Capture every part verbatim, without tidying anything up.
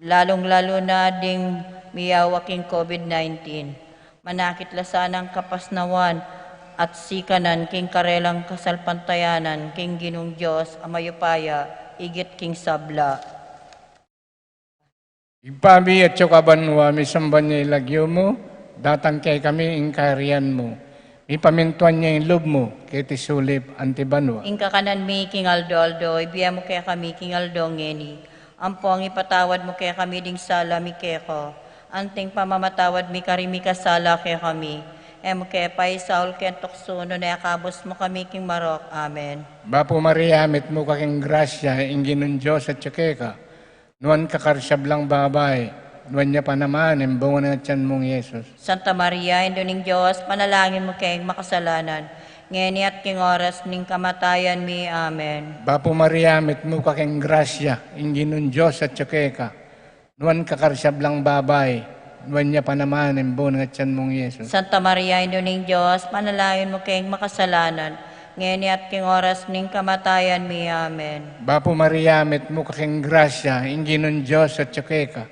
Lalung-lalu na ding miyawa king COVID nineteen. Manakit la sanang kapasnawan at sikanan king karelang kasalpantayanan king Ginung Dios a mayupaya, igit king sabla. Ibpa mi, atsu ka banua, misamban ya ing lagyu mu, datang kekami ing kayarian mu, mipamintuan ya ing lub mu, keti sulip anti banua. Ing kakanan mi king aldo-aldo, ibie mu kekami king aldo ngeni. Ampong ipatawad mu kekami ding sala mi keka, anting pamamatawad mi karing mikasala kekami. E mu ke paisaul king tuksu, nune ikabus mu kami king marok. Amen. Bapu Maria, mitmu ka king grasya, ing Ginung Dios atsu keka. Nuan ka karing sablang babai, nuan ya pa naman ing bunga ning atyan mung Jesus. Santa Maria, Indu ning Dios, panalangin mu keng makasalanan, ngeni at king oras ning kamatayan mi. Amen. Bapu Maria, mitmu ka king grasya, ing Ginung Dios atsu keka. Nuan ka karing sablang babai, nuan ya pa naman ing bunga ning atyan mung Jesus. Santa Maria, Indu ning Dios, panalangin mu keng makasalanan, ngeni at king oras ning kamatayan mi. Amen. Bapu Maria, mitmu ka king grasya, ing Ginung Dios atsu keka.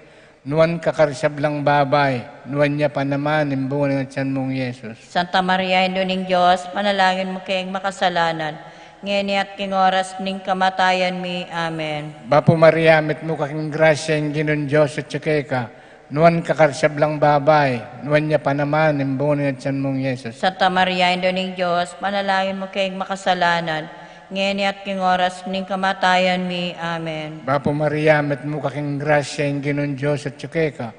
Nuan ka karing sablang babai, nuan ya pa naman ing bunga ning atyan mung Jesus. Santa Maria, Indu ning Dios, panalangin mu keng makasalanan, ngeni at king oras ning kamatayan mi. Amen. Bapu Maria, mitmu ka king grasya, ing Ginung Dios atsu keka. Nuan ka karing sablang babai, nuan ya pa naman ing bunga ning atyan mung Jesus. Santa Maria, Indu ning Dios, panalangin mu keng makasalanan, ngeni at king oras ning kamatayan mi. Amen. Bapu Maria, mitmu ka king grasya, ing Ginung Dios atsu keka.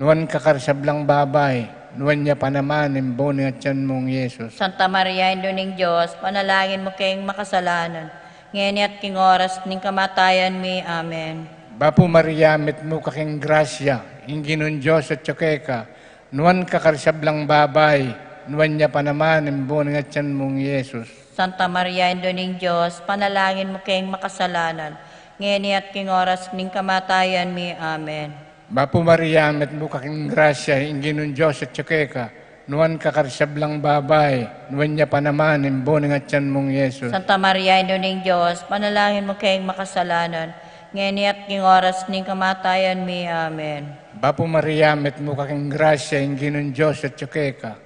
Nuan ka karing sablang babai, nuan ya pa naman ing bunga ning atyan mung Jesus. Santa Maria, Indu ning Dios, panalangin mu keng makasalanan, ngeni at king oras ning kamatayan mi. Amen. Bapu Maria, mitmu ka king grasya, ing Ginung Dios atsu keka. Nuan ka karing sablang babai, nuan ya pa naman ing bunga ning atyan mung Jesus. Santa Maria, Indu ning Dios, panalangin mu keng makasalanan, ngeni at king oras ning kamatayan mi. Amen. Bapu Maria, mitmu ka king grasya, ing Ginung Dios atsu keka. Nuan ka karing sablang babai, nuan ya pa naman ing bunga ning atyan mung Jesus. Santa Maria, Indu ning Dios, panalangin mu keng makasalanan, ngeni at king oras ning kamatayan mi. Amen. Bapu Maria, mitmu ka king grasya, ing Ginung Dios atsu keka.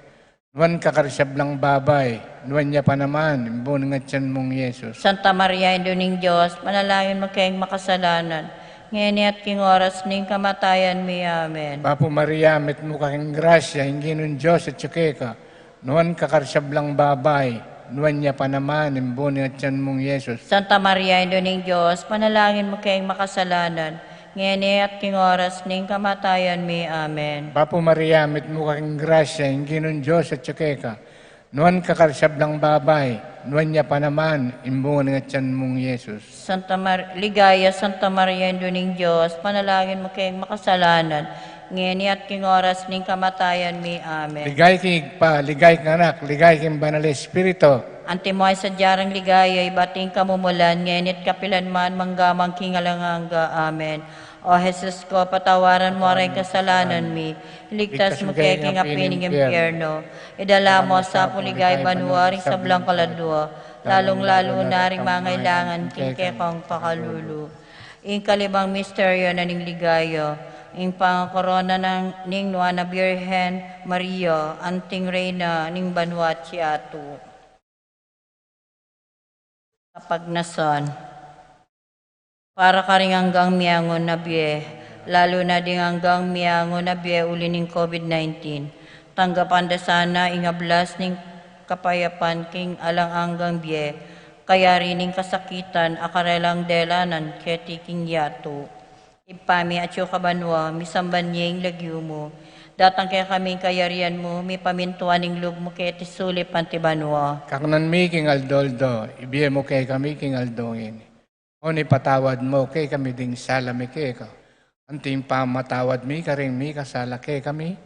Nuan ka karing sablang babai, nuan ya pa naman ing bunga ning atyan mung Jesus. Santa Maria, Indu ning Dios, panalangin mu keng makasalanan, ngeni at king oras ning kamatayan mi. Amen. Bapu Maria, mitmu ka king grasya, ing Ginung Dios atsu keka. Nuan ka karing sablang babai, nuan ya pa naman ing bunga ning atyan mung Jesus. Santa Maria, Indu ning Dios, panalangin mu keng makasalanan, ngeni at king oras ning kamatayan mi. Amen. Bapu Maria, mitmu ka king grasya, ing Ginung Dios atsu keka. Nuan ka karing sablang babai, nuan ya pa naman ing bunga ning atyan mung Jesus. Santa Mar-, Ligaya, Santa Maria, Indu ning Dios, panalangin mu keng makasalanan, ngeni at king oras ning kamatayan mi. Amen. Ligaya king Ibpa, ligaya king Anak, ligaya king Banal Espiritu. Antimo ing sadya rang ligaya ibat king kamumulan, ngeni at kapilan man, mangga man king alang angga. Amen. O Jesus ko, patawaran mu ring kasalanan mi, iligtas mu ke king api ning impyerno, idala mu sa pu king ligaya banua ring sablang kaladua, lalung-lalu na ring mangailangan king kekang pakalulu. Ing kalimang misteryo na ning ligaya, ing pangakorona nang ning Nuan a Birhen Maria, anting Reyna ning banua at yatu. Kapagnasan. Para karing anggang miangun a bie, lalu na ding anggang miangun a bie uli ning COVID nineteen, tanggapan da sana ing ablas ning kapayapan king alang anggang bie, kayari ning kasakitan a karelang delanan keti king yatu. Ibpa mi, atsu ka banua, misamban ya ing lagyu mu, datang kekami ing kayarian mu, mipamintuan ing lub mu keti sulip anti banua. Kakanan mi king aldo-aldo, ibie mu kekami king aldo ngeni. Nune ipatawad mu kekami ding sala mi keka, anti ing pamamatawad mi karing mikasala kekami.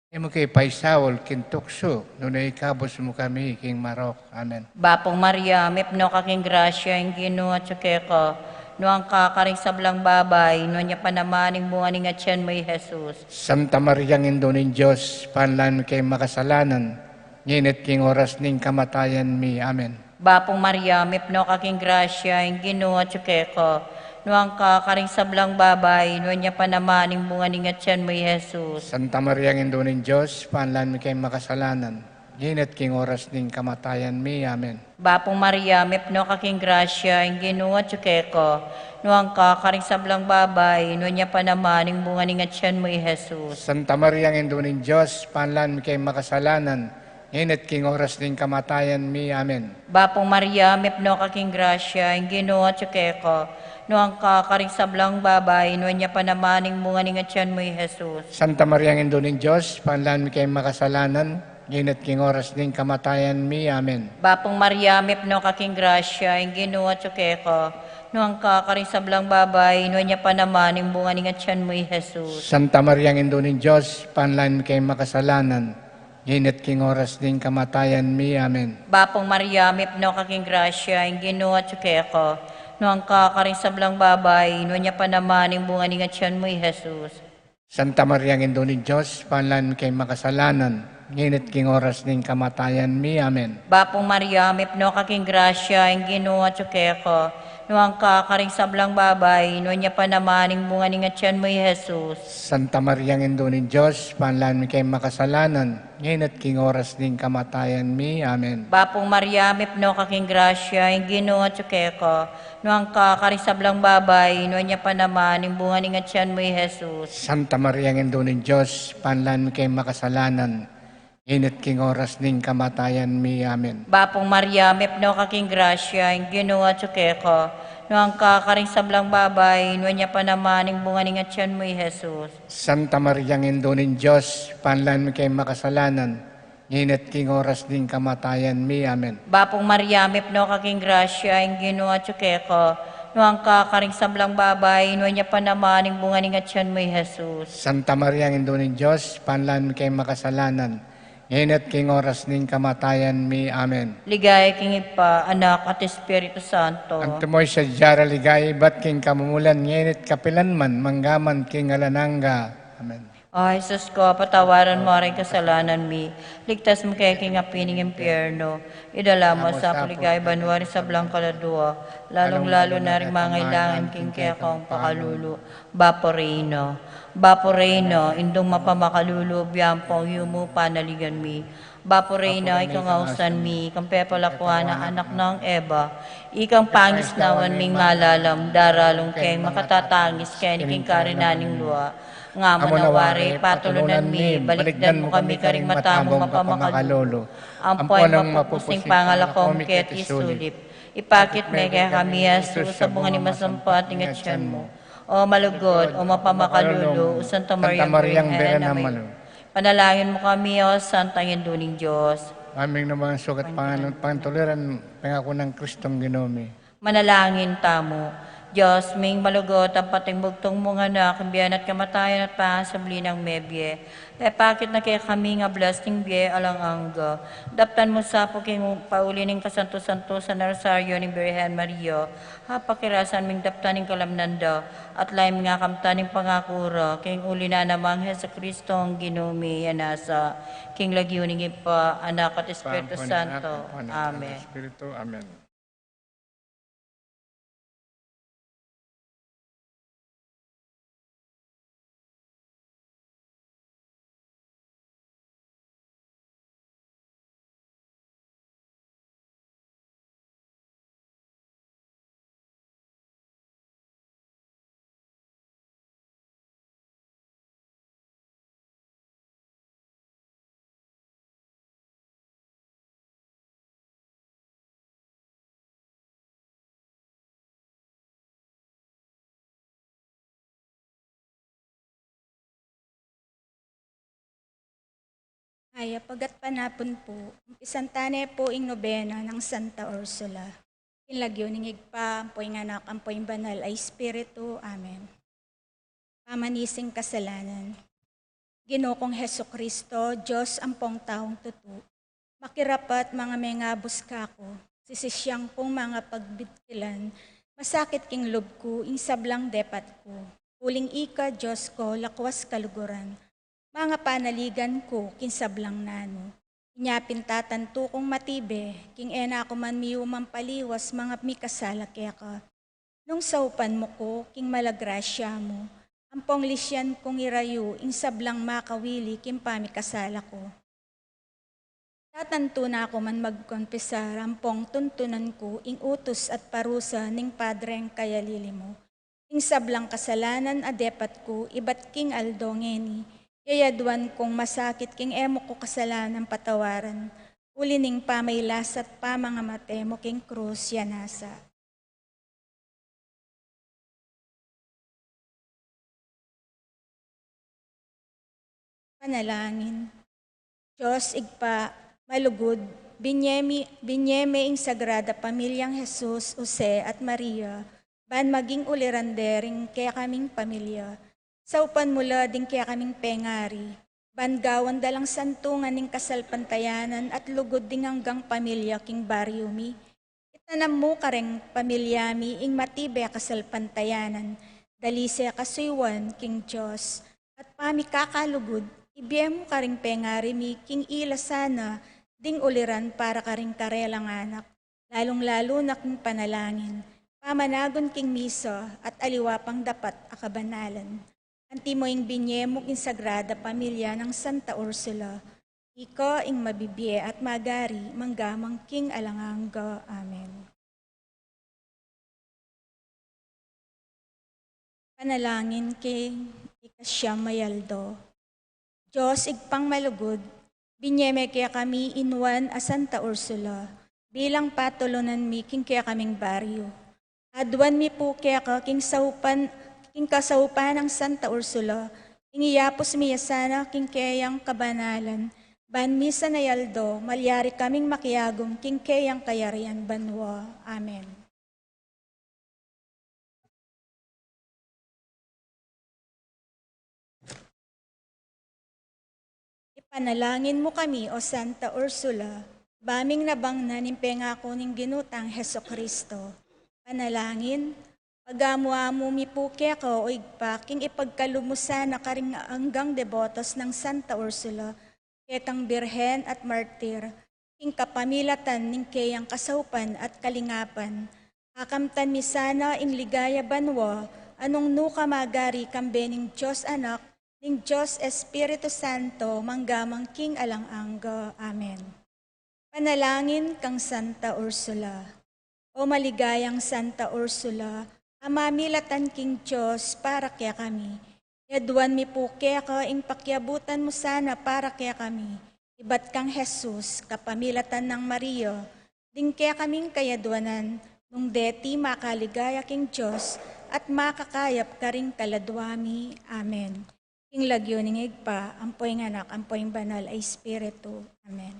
E mu ke paisaul king tuksu, nune ikabus mu kami king marok. Amen. Bapu Maria, mipnu ka king grasya, ing Ginu atsu keka. Nuan ka karing sablang babai, nuan ya pa naman ing bunga ning atyan mu, i Jesus. Santa Maria, Indu ning Dios, panalangin mu keng makasalanan, ngeni at king oras ning kamatayan mi. Amen. Bapu Maria, mipnu ka king grasya, ing Ginu atsu keka. Nuan ka karing sablang babai, nuan ya pa naman ing bunga ning atian mu, i Jesus. Santa Maria, Indu ning Dios, ipanalangin mu kaming makasalanan, ngeni at king oras ning kamatayan mi. Amen. Bapu Maria, mipnu ka king grasya, ing Ginu atyu keka. Nuan ka karing sablang babai, nuan ya pa naman ing bunga ning atian mu, i Jesus. Santa Maria, Indu ning Dios, ipanalangin mu kaming makasalanan, ngeni at king oras ning kamatayan mi. Amen. Bapu Maria, mipnu ka king grasya, ing Ginu atyu keka. Nuan ka karing sablang babai, nuan ya pa naman ing bunga ning atian mu, i Jesus. Santa Maria, Indu ning Dios, ipanalangin mu kaming makasalanan, ngeni at king oras ning kamatayan mi. Amen. Bapu Maria, mipnu ka king grasya, ing Ginu atyu keka. Nuan ka karing sablang babai, nuan ya pa naman ing bunga ning atian mu, i Jesus. Santa Maria, Indu ning Dios, ipanalangin mu kaming makasalanan, ngeni at king oras ning kamatayan mi. Amen. Bapu Maria, mipnu ka king grasya, ing Ginu atyu keka. Nuan ka karing sablang babai, nuan ya pa naman ing bunga ning atian mu, i Jesus. Santa Maria, Indu ning Dios, ipanalangin mu kaming makasalanan, ngeni at king oras ning kamatayan mi. Amen. Bapu Maria, mipnu ka king grasya, ing Ginu atyu keka. Nuan ka karing sablang babai, nuan ya pa naman ing bunga ning atian mu, i Jesus. Santa Maria, Indu ning Dios, ipanalangin mu kaming makasalanan, ngeni at king oras ning kamatayan mi. Amen. Bapu Maria, mipnu ka king grasya, ing Ginu atyu keka. Nuan ka karing sablang babai, nuan ya pa naman ing bunga ning atian mu, i Jesus. Santa Maria, Indu ning Dios, ipanalangin mu kaming makasalanan, ngeni at king oras ning kamatayan mi. Amen. Bapu Maria, mipnu ka king grasya, ing Ginu atyu keka. Nuan ka karing sablang babai, nuan ya pa naman ing bunga ning atian mu, i Jesus. Santa Maria, Indu ning Dios, ipanalangin mu kaming makasalanan, ngeni at king oras ning kamatayan mi. Amen. Bapu Maria, mipnu ka king grasya, ing Ginu atyu keka. Nuan ka karing sablang babai, nuan ya pa naman ing bunga ning atian mu, i Jesus. Santa Maria, Indu ning Dios, ipanalangin mu kaming makasalanan, ngeni at king oras ning kamatayan mi. Amen. Ligaya king Ibpa, Anak, at Espiritu Santo. Antimo ing sadya ra ligaya ibat king kamumulan, ngeni at kapilan man, mangga man king alang angga. Amen. O Jesus ko, patawaran mu ring kasalanan mi, ligtas mu kami king api ning impyerno, idala mu sa pu king ligaya banua ring sablang kaladua, lalung-lalu na ring mangailangan king kekang pakalulu. Bapu Reyna, Bapu Reyna, Indung mapamakalulu, biang pung yumu panaligan mi. Bapu Reyna, ika ing ausan mi, ika ing pepalakuan a anak nang Eva, ika ing pangisnawan ming malalam, daralung keng makatatangis keni king karinan ning lua. Nga mu na wari, patulunan mi, balikdan mu kami karing mata mung mapamakalulu, ampo ing mapupus ning pangalako mi keti sulip. Ipakit me kekami i Jesus a bunga ning masampat ning atian mu. O malugud, o mapamakalulu, o Santa Maria, Birhen a Manu. Panalangin mu kami, o Santa Indu ning Dios. Aming naman sukat pangalan, pangtuliran, pengaku nang Kristong Ginu mi. Manalangin tamu. Dios ming malugud, ampon ing bugtung mung Anak, king bie na at kamatayan at pangasubli nang mebie, pepakit na kekami ing ablas ning bie alang angga. Daptan mu sa pu king pauli ning kasantu-santusan a Rosario ning Birhen Maria, apakirasan ming daptan ing kalamnan da, at lain ming akamtan ing pangaku ra, king uli na namang Jesucristo ing Ginu mi, ya nasa king lagyu ning Ibpa, Anak, at Espiritu Santo. Amen. Espiritu. Amen. Mayap a gatpanapun pu. Umpisan tane pu ing nobena nang Santa Ursula. King lagyu ning Ibpa, ampo ing Anak, ampo ing Banal a Espiritu. Amen. Pamanising kasalanan. Ginu kung Jesucristo, Dios ampong taung tutu, makirapat mangamengabus kaku, sisisian kung mangapagbitkilan, masakit king lub ku ing sablang depat ku. Uling ika, Dios ko, lakwas kaluguran, mangapanaligan ku king sablang nanu. Inya pin tatantu kung matibe, king e na ku man miyumang paliwas, manga mikasala keka. Nung saupan mu ku king mala grasya mu, ampong lisian kung irayu ing sablang makawili king pamikasala ku. Tatantu na ku man magkonpesar, ampong tuntunan ku ing utus at parusa ning padreng kayalili mu. Ing sablang kasalanan a depat ku ibat king aldo ngeni, yayaduan kung masakit king e mu ku kasalanan patawaran, uli ning pamailas at pamangamate mu king krus ya nasa. Panalangin. Dios Ibpa malugud, binye mi, binye me ing Sagrada Pamilyang Jesus, Jose, at Maria, ban maging uliran de ring kekaming pamilya. Saupan mu la ding kekaming pengari, ban gawan da lang santungan ning kasalpantayanan at lugud ding anggang pamilya king baryu mi. Itanam mu kareng pamilya mi ing matibe a kasalpantayanan, dalise a kasuyuan king Dios, at pamikakalugud, ibie mu kareng pengari mi king ila sana ding uliran para karing karelang anak, lalung-lalu na king panalangin, pamanagun king misa, at aliwa pang dapat a kabanalan. Antimo ing binye mu king Sagrada Pamilya nang Santa Ursula, ika ing mabibie at magari mangga man king alang angga. Amen. Panalangin king ikasyam a aldo. Dios Ibpang malugud, binye me kekami i Nuan a Santa Ursula bilang patulunan mi king kekaming baryu. Aduan mi pu keka king saupan, king kasaupan nang Santa Ursula, ing iyapus mi ya sana king keyang kabanalan, ban misan a aldo malyari kaming makiagum king keyang kayarian banua. Amen. Ipanalangin mu kami, O Santa Ursula, ba ming nabangnan ing pengaku ning Ginu tang Jesucristo. Panalangin. Pagamu-amu mi pu keka, O Ibpa, king ipagkalub mu sana karing anggang debotos nang Santa Ursula, kekang birhen at martir, king kapamilatan ning keyang kasaupan at kalingapan, akamtan mi sana ing ligaya banua a nung nuka magari kambe ning Dios Anak, ning Dios Espiritu Santo, mangga man king alang angga. Amen. Panalangin kang Santa Ursula. O maligayang Santa Ursula, a mamilatan king Dios para kekami, yaduan mi pu keka ing pakiabutan mu sana para kekami, ibat kang Jesus, kapamilatan nang Maria, ding kekaming kayaduanan, nung deti makaligaya king Dios, at makakayap karing kaladua mi. Amen. King lagyu ning Ibpa, ampo ing Anak, ampo ing Banal a Espiritu. Amen.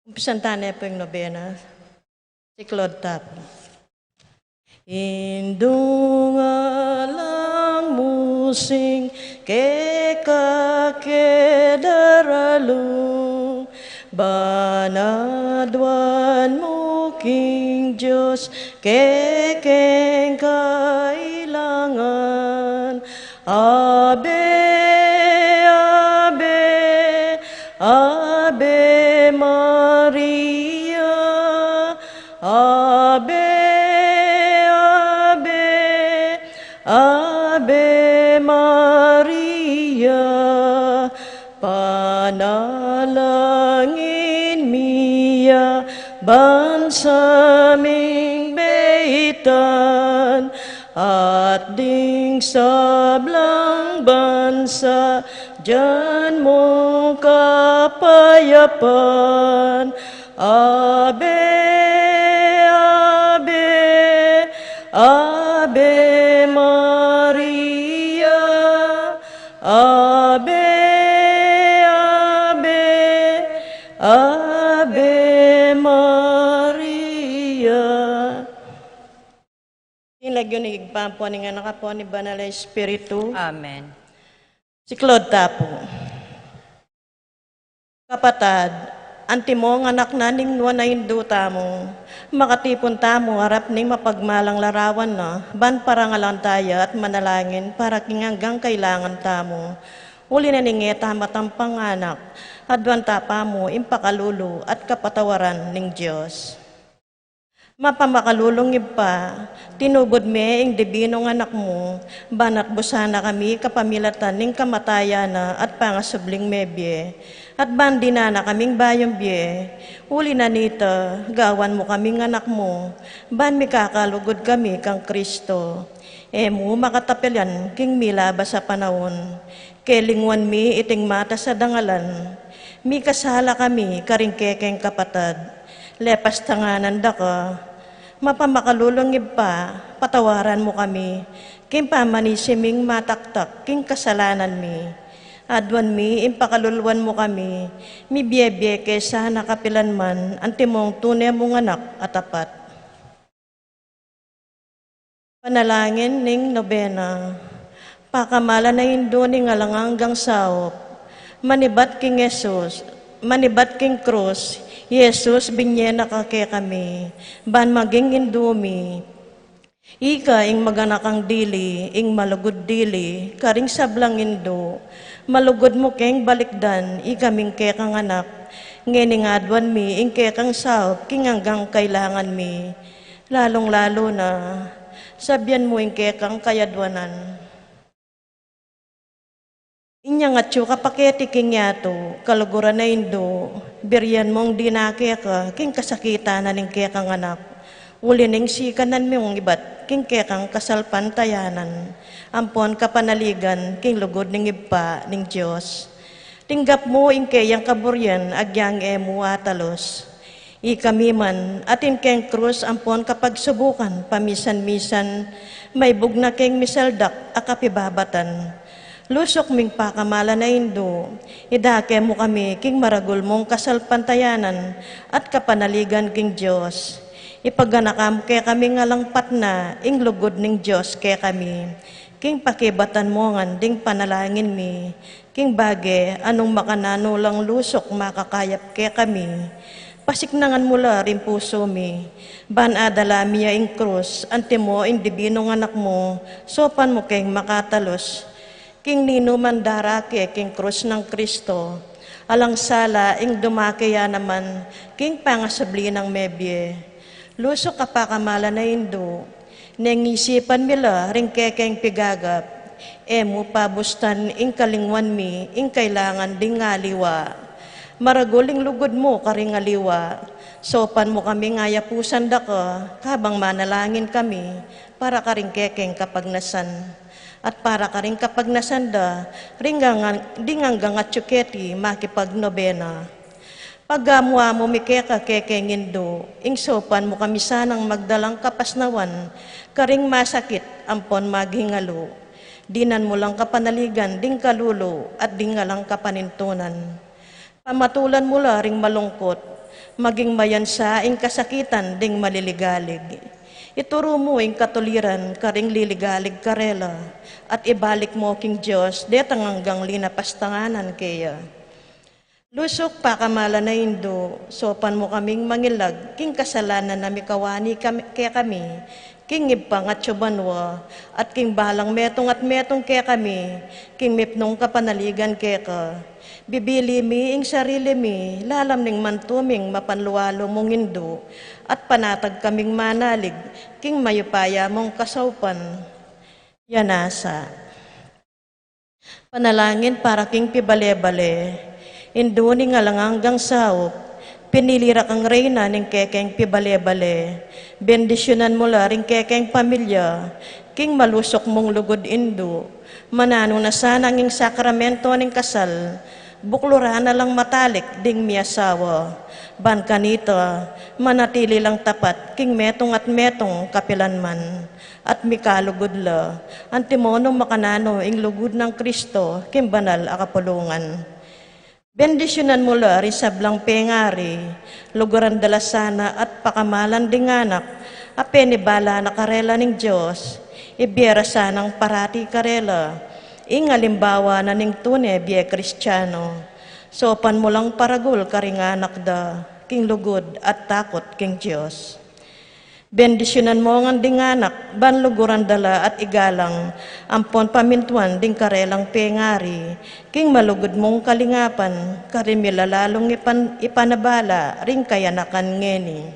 Umpisan tane pu ing nobena. Siklaud ta pu. Indung alang mu sing keka ke daralung, ban aduan mu king Dios kekeng kailangan. Ave, ave, Ave Maria. Ave, ave, Ave Maria. Panalangin mi ya ban sa ming beitan, at ding sablang bansa, dyan mung kapayapan. Ave, ave, Ave Maria. Ave, ave, Ave Maria. King lagyu ning Ibpa, ampo ning Anak, ampo ning Banal a Espiritu. Amen. Siklaud ta pu. Kapatad, Antimo ing anak na ning nuan a indu tamu, makatipun tamu harap ning mapagmalang larawan na, ban parangalan taya at manalangin para king anggang kailangan tamu. Uli na ning e ta matampang anak, aduan ta pa mu ing pakalulu at kapatawaran ning Dios. Mapakalulung Ibpa, tinubud me ing dibinung anak mu, ban atbusan na kami kapamilatan ning kamatayan na at pangasubling mebie, at ban dinan na kaming bayung bie. Uli na nita, gawan mu kaming anak mu, ban mikakalugud kami kang Kristo. E mu makatapilan king milabas a panaun. Kelingwan mi iting matas a dangalan. Mikasala kami karing kekeng kapatad. Lepastanganan da ka. Mapamakalulung Ibpa, patawaran mu kami king pamanisi ming mataktak king kasalanan mi. Aduan mi ing pakaluluan mu kami, mibie-bie ke sana kapilan man, antimong tune mung anak a tapat. Panalangin ning nobena. Pakamalan a indu ning alang anggang saup, manibat king Jesus, manibat king krus, Jesus, binye na ka kekami, ban maging indu mi. Ika ing maganakang dili, ing malugud dili, karing sablang indu, malugud mu keng balikdan, ikaming kekang anak, ngening aduan mi ing kekang saup king anggang kailangan mi. Lalung-lalu na, sabian mu ing kekang kayaduanan. Inyang atyu ka pa keti king yatu, kaluguran a indu, birian mung dina keka king kasakitan na ning kekang anak. Uli ning sikanan mung ibat king kekang kasalpantayanan, ampon kapanaligan king lugud ning Ibpa ning Dios. Tinggap mu ing keyang kaburian, agyang e mu atalus. Ikami man, atin keng krus ampon kapagsubukan pamisan-misan, maibug na keng misaldak a kapibabatan. Lusuk ming pakamalan a indu, idake mu kami king maragul mung kasalpantayanan at kapanaligan king Dios. Ipaganaka mu kekami ngan lang patna ing lugud ning Dios kekami, king pakibatan mu ngan ding panalangin mi. King bage a nung makananu lang lusuk makakayap kekami, pasiknangan mu la ring pusu mi, ban adala mi ya ing krus, antimo ing dibinung anak mu, saupan mu keng makatalus. King ninuman darake king krus nang Kristo, alang sala ing dumake ya naman king pangasubli nang mebie. Lusuk a pakamalan a indu, neng isipan mi la ring kekeng pigagap, e mu pabustan ing kalingwan mi ing kailangan ding aliwa. Maragul ing lugud mu karing aliwa, saupan mu kaming ayapusan da ka, kabang manalangin kami para karing kekeng kapagnasan, at para karing kapagnasan da ring anggang, ding anggang atyu keti makipagnobena. Pagamu-amu mi keka kekeng indu, ing saupan mu kami sanang magdalang kapasnawan karing masakit ampon maghingalu. Dinan mu lang kapanaligan ding kalulu at ding alang kapanintunan. Pamatulan mu la ring malungkut, maging mayansa ing kasakitan ding maliligalig. Ituru mu ing katuliran karing liligalig karela, at ibalik mu king Dios detang anggang linapastanganan keya. Lusuk pakamalan a indu, saupan mu kaming mangilag king kasalanan a mikawani kami, kekami, king Ibpang atyu banua, at king balang metung at metung kekami, king mipnung kapanaligan keka. Bibili mi ing sarili mi lalam ning mantu ming mapanlualu mung indu, at panatag kaming manalig king mayupaya mung kasaupan. Yanasa. Panalangin para king pibale-bale. Indu ning alang anggang saup, pinili ra kang reyna ning kekeng pibale-bale. Bendisyunan mu la ring kekeng pamilya king malusuk mung lugud indu. Mananu na sana ing sakramento ning kasal, bukluran na lang matalik ding miasawa. Ban kanita, manatili lang tapat king metung at metung kapilan man. At mikalugud la, antimo nung makananu ing lugud nang Kristo king banal a kapulungan. Bendisyunan mu la ring sablang pengari, luguran da la sana at pakamalan ding anak a penibala na karela ning Dios, ibie ra sanang parati karela ing alimbawa na ning tune bie Kristiano. Saupan mu lang paragul karing anak da king lugud at takut king Dios. Bendisyunan mu ngan ding anak, ban luguran da la at igalang, ampon pamintuan ding karelang pengari, king malugud mung kalingapan, karin mi la lalung ipan-, ipanabala ring kayanakan ngeni.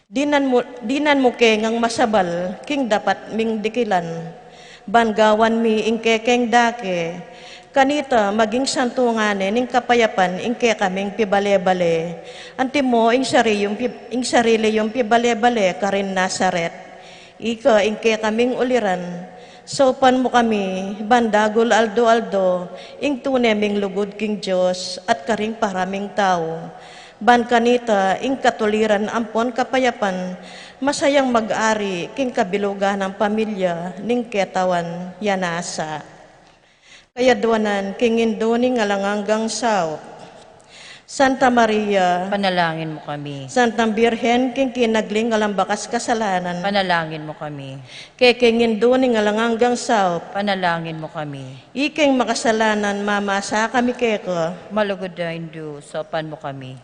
Dinan mu, dinan mu ke ngang masabal, king dapat ming dikilan. Ban gawan mi ing kekeng dake, kanita maging santungan ne ning kapayapan ing kekaming pibale-bale. Antimo ing sari-, ing sarili yung pibale-bale karin Nazaret. Ika ing kekaming uliran. Saupan mu kami, ban dagul aldo-aldo, ing tune ming lugud king Dios at karing para ming tau. Ban kanita, ing katuliran ampon kapayapan, masayang mag-ari king kabilugan nang pamilya ning ketawan ya nasa. Kayadwanan king Indu ning alang anggang saup. Santa Maria, panalangin mu kami. Santang Birhen king kinagli ning alang bakas kasalanan, panalangin mu kami. Kekeng Indu ning alang anggang saup, panalangin mu kami. Ikeng makasalanan, mamasa kami keka. Malugud a Indu, saupan mu kami.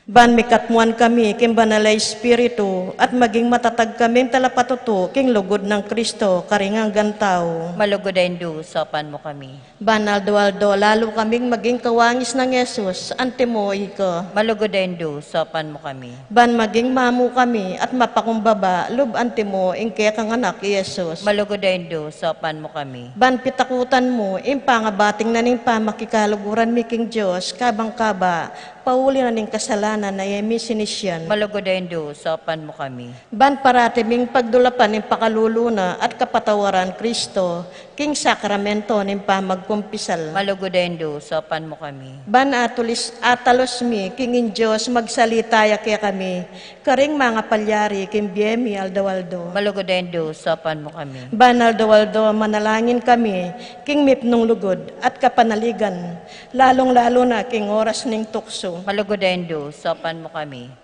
Ban mikatmuan kami king Banal a Espiritu, at maging matatag kaming talapatutu king lugud nang Kristo karing anggang tau. Malugud a Indu, saupan mu kami. Ban aldo-aldo lalu kaming maging kawangis nang Jesus, antimo ika. Malugud a Indu, saupan mu kami. Ban maging mamu kami at mapakumbaba lub antimo ing kekang anak i Jesus. Malugud a Indu, saupan mu kami. Ban pitakutan mu ing pangabating na ning pamakikaluguran mi king Dios, kabang kaba, pauli na ning kasalanan a e mi sinisian. Malugud a Indu, saupan mu kami. Ban parati ming pagdulapan ing pakalulu na at kapatawaran Kristo, king sakramento ning pamagkumpisal. Malugud a Indu, saupan mu kami. Ban atulis, atalus mi king ing Dios magsalita ya kekami, karing mangapalyari king bie mi aldo-aldo. Malugud a Indu, saupan mu kami. Ban aldo-aldo manalangin kami king mipnung lugud at kapanaligan, lalung-lalu na king oras ning tuksu. Malugud a Indu, saupan mu kami.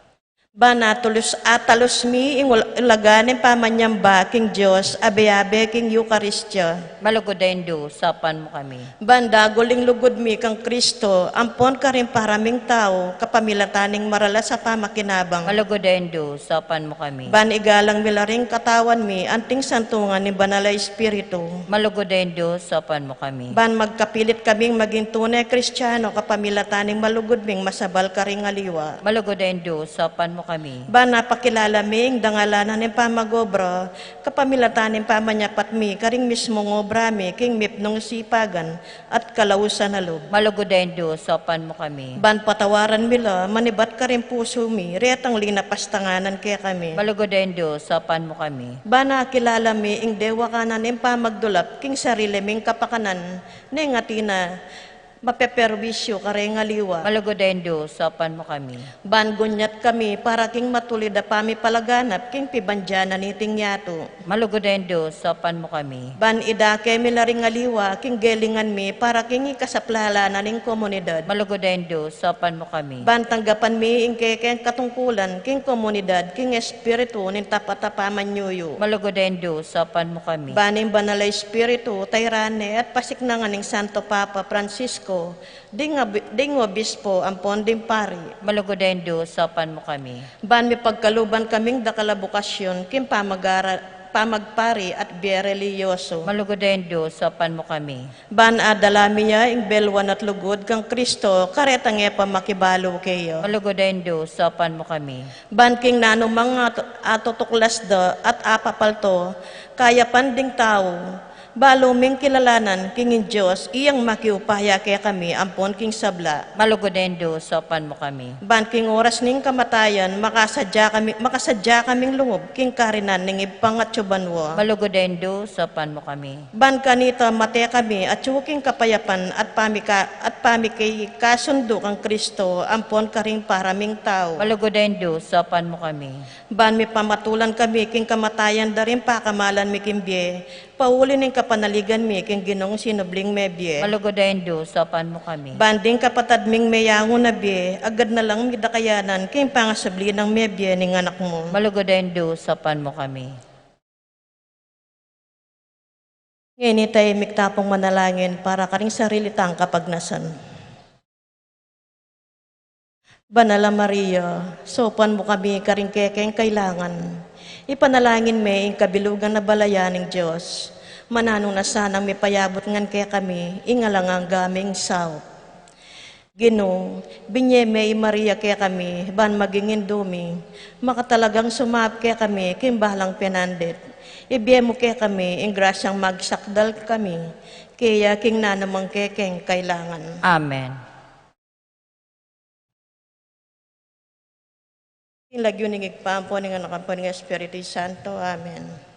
Ban atalus, atalus mi ing ul-, ulaga ning pamanyamba king Dios, abe-abe king Eukaristia. Malugud a Indu, saupan mu kami. Ban dagul ing lugud mi kang Kristo, ampon karing para ming tau, kapamilatan ning maralas a pamakinabang. Malugud a Indu, saupan mu kami. Ban igalang mi la ring katawan mi anting santungan ning Banal a Espiritu. Malugud a Indu, saupan mu kami. Ban magkapilit kaming maging tune Kristiano kapamilatan ning malugud ming masabal karing aliwa. Malugud a Indu, saupan mu kami. Ban apakilala mi ing dangalan na ning pamag-obra, kapamilatan ning pamanyapat mi karing mismung obra mi king mipnung sipagan at kalausan a lub. Malugud a Indu, saupan mu kami. Ban patawaran mi la manibat karing pusu mi retang linapastanganan kekami. Malugud a Indu, saupan mu kami. Ban akilala mi ing dewakan na ning pamagdulap king sarili ming kapakanan, neng atin a mapeperwisyu kareng aliwa. Malugud a Indu, saupan mu kami. Ban gunyat kami para king matulid a pamipalaganap king pibandian na niting yatu. Malugud a Indu, saupan mu kami. Ban idake mi la ring aliwa king gelingan mi para king ikasaplalan na ning komunidad. Malugud a Indu, saupan mu kami. Ban tanggapan mi ing kekeng katungkulan king komunidad king espiritu ning tapat a pamanyuyu. Malugud a Indu, saupan mu kami. Ban ing Banal a Espiritu tairan ne at pasiknangan ning Santo Papa Francisco, ding abi-, ding obispo ampon ding pari. Malugud a Indu, saupan mu kami. Ban mipagkaluban kaming dakal a bukasyon king pamagara-, pamagpari at bie relihiyoso. Malugud a Indu, saupan mu kami. Ban adala mi ya ing belwan at lugud kang Kristo karetang e pa makibalu keya. Malugud a Indu, saupan mu kami. Ban king nanu mang atu-, atutuklas da at apapalto, kayapan ding tau, balu ming kilalanan king ing Dios, iyang makiupaya kekami ampon king sabla. Malugud a Indu, saupan mu kami. Ban king oras ning kamatayan, makasadya kami, makasadya kaming lungub king karinan ning Ibpang atsu banua. Malugud a Indu, saupan mu kami. Ban kanita mate kami atsu king kapayapan at pamika-, at pamikikasundu kang Kristo ampon karing para ming tau. Malugud a Indu, saupan mu kami. Ban mipamatulan kami king kamatayan da ring pakamalan mi king bie, pauli ning kapanaligan mi king Ginung sinubling mebie. Malugud a Indu, saupan mu kami. Ban ding kapatad ming meyangu na bie, agad na lang mi dakayanan king pangasubli nang mebie ning Anak mu. Malugud a Indu, saupan mu kami. Ngeni tamu mikit pung manalangin para karing sarili tang kapagnasan. Banal a Maria, saupan mu kami karing kekeng kailangan. Ipanalangin me ing kabilugan a balayan ning Dios. Mananu na sanang mipayabut ngan kekami ing alang angga ming saup. Ginu, binye me i Maria kekami ban maging indu mi, makatalagang sumaup kekami king balang penandit. Ibie mu kekami ing grasyang magsakdal kami keya king nanumang kekeng kailangan. Amen. King lagyu ning Ibpa, ampo ning Anak, ampo ning Espiritu Santo. Amen.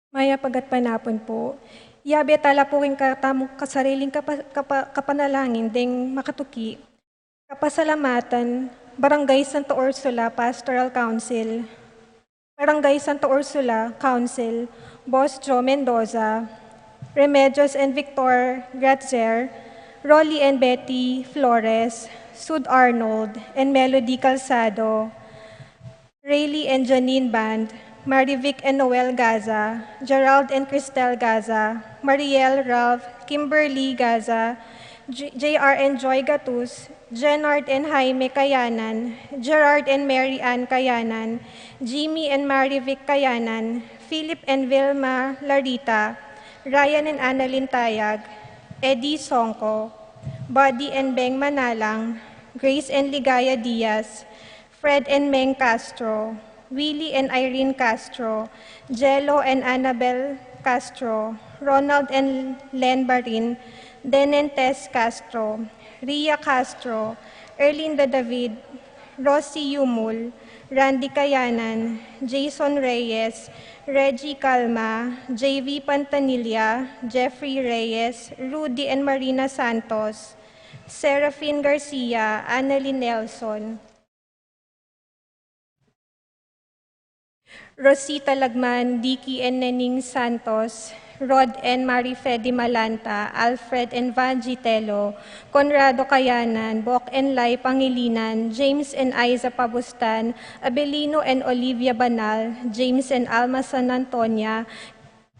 Mayap a gatpanapun pu. Yabe tala pu king katamung kasariling kapa-, kapa-, kapanalangin deng makatuki. Kapasalamatan, Barangay Santa Ursula Pastoral Council, Barangay Santa Ursula Council, Boss Joe Mendoza, Remedios and Victor Gratzer, Rolly and Betty Flores, Sud Arnold, and Melody Calzado, Rayleigh and Janine Band, Marivic and Noel Gaza, Gerald and Cristel Gaza, Mariel, Ralph, Kimberly Gaza, J-, J R and Joy Gatus, Jenard and Jaime Kayanan, Gerard and Mary Ann Kayanan, Jimmy and Marivic Kayanan, Philip and Vilma Larita, Ryan and Annalyn Tayag, Eddie Songko, Buddy and Beng Manalang, Grace and Ligaya Diaz, Fred and Meng Castro, Willie and Irene Castro, Jello and Annabel Castro, Ronald and Len Barin, Den and Tess Castro, Ria Castro, Erlinda David, Rosie Yumul, Randy Kayanan, Jason Reyes, Reggie Calma, J V Pantanilla, Jeffrey Reyes, Rudy and Marina Santos, Serafin Garcia, Annalyn Nelson, Rosita Lagman, Dicky and Nening Santos, Rod and Mary Fede Malanta, Alfred and Vangie Telo, Conrado Kayanan, Bok and Lai Pangilinan, James and Aiza Pabustan, Abelino and Olivia Banal, James and Alma San Antonia,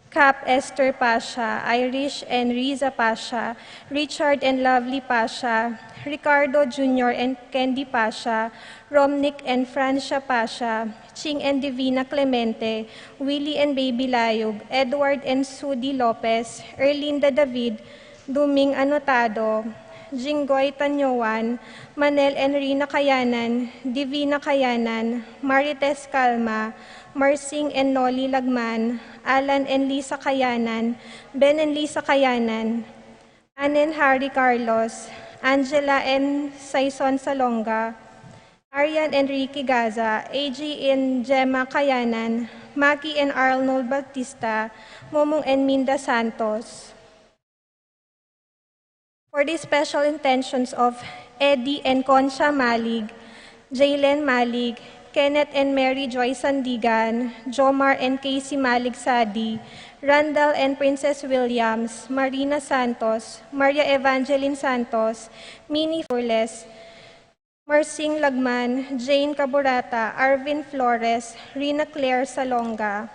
Cap Esther Pasha, Irish and Riza Pasha, Richard and Lovely Pasha, Ricardo Junior and Candy Pasha, Romnick and Francia Pasha, Ching and Divina Clemente, Willie and Baby Layug, Edward and Sudi Lopez, Erlinda David, Duming Anotado, Jinggoy Tanyoan, Manel and Rina Kayanan, Divina Kayanan, Marites Calma, Marsing and Noli Lagman, Alan and Lisa Kayanan, Ben and Lisa Kayanan, Ann and Harry Carlos, Angela and Saison Salonga, Arian and Ricky Gaza, A G and Gemma Kayanan, Maki and Arnold Bautista, Mumung and Minda Santos. For the special intentions of Eddie and Concha Malig, Jaylen Malig, Kenneth and Mary Joy Sandigan, Jomar and Casey Malig Sadi, Randall and Princess Williams, Marina Santos, Maria Evangeline Santos, Minnie Flores, Marsing Lagman, Jane Caburata, Arvin Flores, Rina Claire Salonga.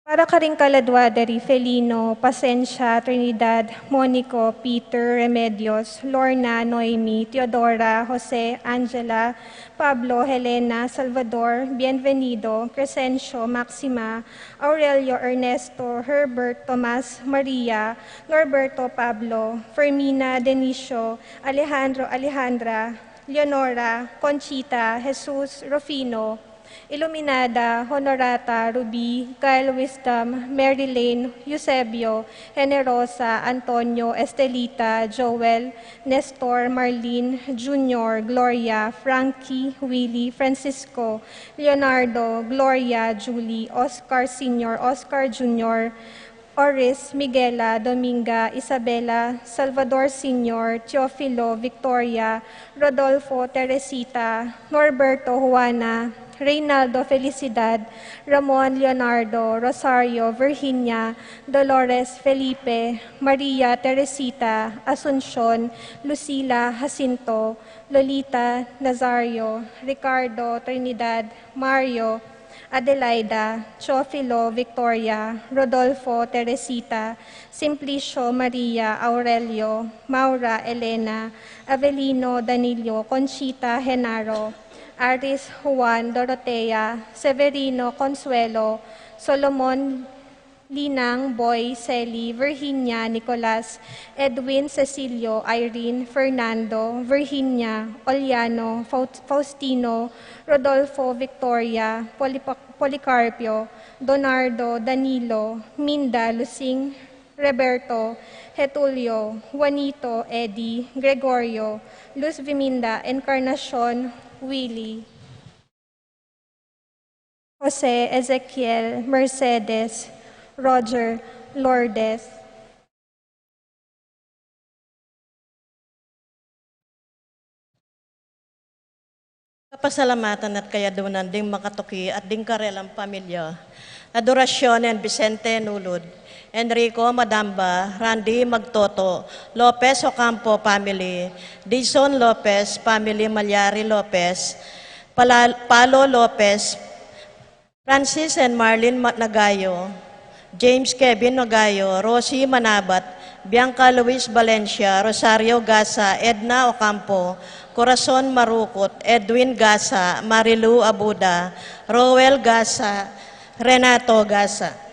Para karing kaladwa da ri Felino, Pasensia, Trinidad, Monico, Peter, Remedios, Lorna, Noemi, Teodora, Jose, Angela, Pablo, Helena, Salvador, Bienvenido, Crescencio, Maxima, Aurelio, Ernesto, Herbert, Tomas, Maria, Norberto, Pablo, Fermina, Denicio, Alejandro, Alejandra, Leonora, Conchita, Jesus, Rufino, Iluminada, Honorata, Ruby, Kyle, Wisdom, Mary Lane, Eusebio, Generosa, Antonio, Estelita, Joel, Nestor, Marlene, Junior, Gloria, Frankie, Willie, Francisco, Leonardo, Gloria, Julie, Oscar Senior, Oscar Junior, Oris, Miguela, Dominga, Isabela, Salvador Senior, Teofilo, Victoria, Rodolfo, Teresita, Norberto, Juana, Reynaldo, Felicidad, Ramon, Leonardo, Rosario, Virginia, Dolores, Felipe, Maria, Teresita, Asuncion, Lucila, Jacinto, Lolita, Nazario, Ricardo, Trinidad, Mario, Adelaida, Teofilo, Victoria, Rodolfo, Teresita, Simplicio, Maria, Aurelio, Maura, Elena, Avelino, Danilo, Conchita, Genaro, Aris, Juan, Dorotea, Severino, Consuelo, Solomon, Linang, Boy, Sally, Virginia, Nicolas, Edwin, Cecilio, Irene, Fernando, Virginia, Oliano, Faut-, Faustino, Rodolfo, Victoria, Polipa-, Policarpio, Donardo, Danilo, Minda, Lusing, Roberto, Getulio, Juanito, Eddie, Gregorio, Luz, Viminda, Encarnacion, Willie, Jose, Ezekiel, Mercedes, Roger, Lourdes. Kapasalamatan at kayadunan ding makatuki at ding karelang pamilya. Adoracion and Vicente Nulud, Enrico Madamba, Randy Magtoto, Lopez Ocampo family, Dison Lopez family, Malyari Lopez, Pala-, Palo Lopez, Francis and Marlene Ma-, Nagayo, James Kevin Nagayo, Rosie Manabat, Bianca Luis Valencia, Rosario Gasa, Edna Ocampo, Corazon Marukut, Edwin Gasa, Marilu Abuda, Roel Gasa, Renato Gasa.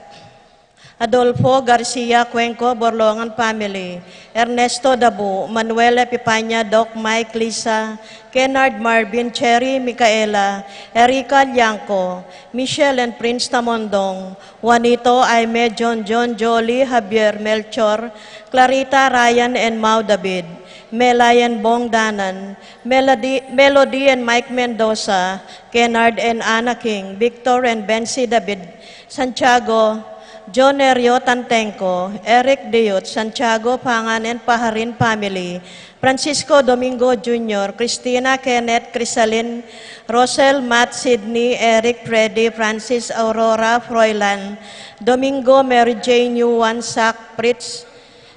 Adolfo Garcia Cuenco, Borlongan family, Ernesto Dabu, Manuel Epipania, Doc Mike, Lisa, Kennard, Marvin, Cherry, Micaela, Erica Liangco, Michelle and Prince Tamondong, Juanito, Aime, John John, Jolie, Javier, Melchor, Clarita, Ryan and Mau David, Melay and Bong Danan, Melody, Melody and Mike Mendoza, Kennard and Anna King, Victor and Bensi David, Santiago, John Nerio Tantengco, Eric Diot, Santiago Pangan and Paharin family, Francisco Domingo Junior, Christina, Kenneth, Crisalin, Rosel, Matt, Sydney, Eric, Freddy, Francis, Aurora, Froilan, Domingo, Mary Jane, Yuan, Sak, Fritz,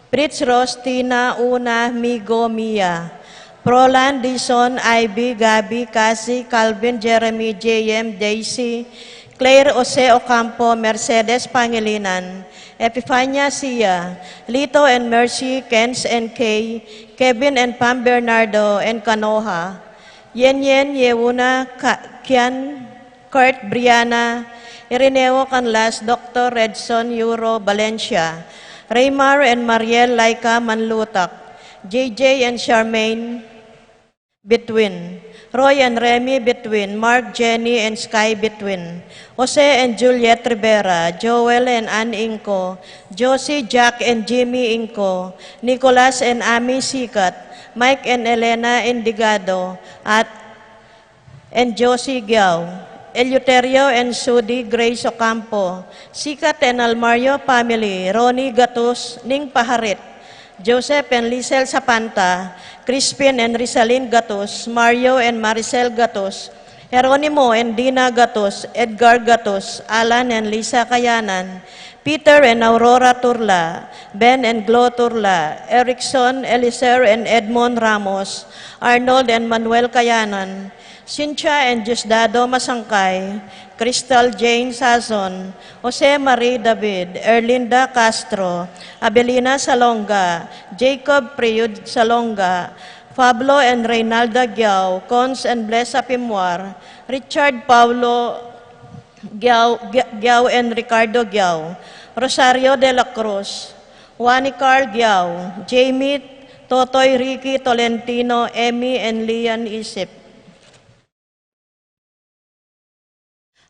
Fritz, Rose, Tina, Una, Migo, Mia, Froilan, Dison, Ivy, Gabby, Cassie, Calvin, Jeremy, J M, Daisy, Claire, Jose Ocampo, Mercedes Pangilinan, Epifania, Sia, Lito and Mercy, Kens and Kay, Kevin and Pam, Bernardo and Kanoha, Yen Yen, Yeuna, Ka-, Kian, Kurt, Brianna, Irineo Canlas, Doctor Redson, Euro, Valencia, Raymar and Mariel, Laika, Manlutak, J J and Charmaine, Between, Roy and Remy, Between, Mark, Jenny and Sky, Between, Jose and Juliet Rivera, Joel and Ann Inco, Josie, Jack and Jimmy Inco, Nicolas and Amy Sikat, Mike and Elena Indigado, at and Josie Giao, Eleuterio and Sudi, Grace Ocampo, Sikat and Almario family, Ronnie Gatus, Ning Paharit, Joseph and Lisel Sapanta, Crispin and Risalin Gatus, Mario and Maricel Gatus, Jeronimo and Dina Gatus, Edgar Gatus, Alan and Lisa Kayanan, Peter and Aurora Turla, Ben and Glo Turla, Erickson, Eliser and Edmond Ramos, Arnold and Manuel Kayanan, Cynthia and Diosdado Masangkay, Crystal Jane Sazon, Jose Marie David, Erlinda Castro, Abelina Salonga, Jacob Priud Salonga, Pablo and Reynalda Giao, Cons and Bless Apimwar, Richard Paulo Giao, Giao and Ricardo Giao, Rosario de la Cruz, Juanicar Giao, Jamie Totoy Ricky Tolentino, Emmy and Lian Isip.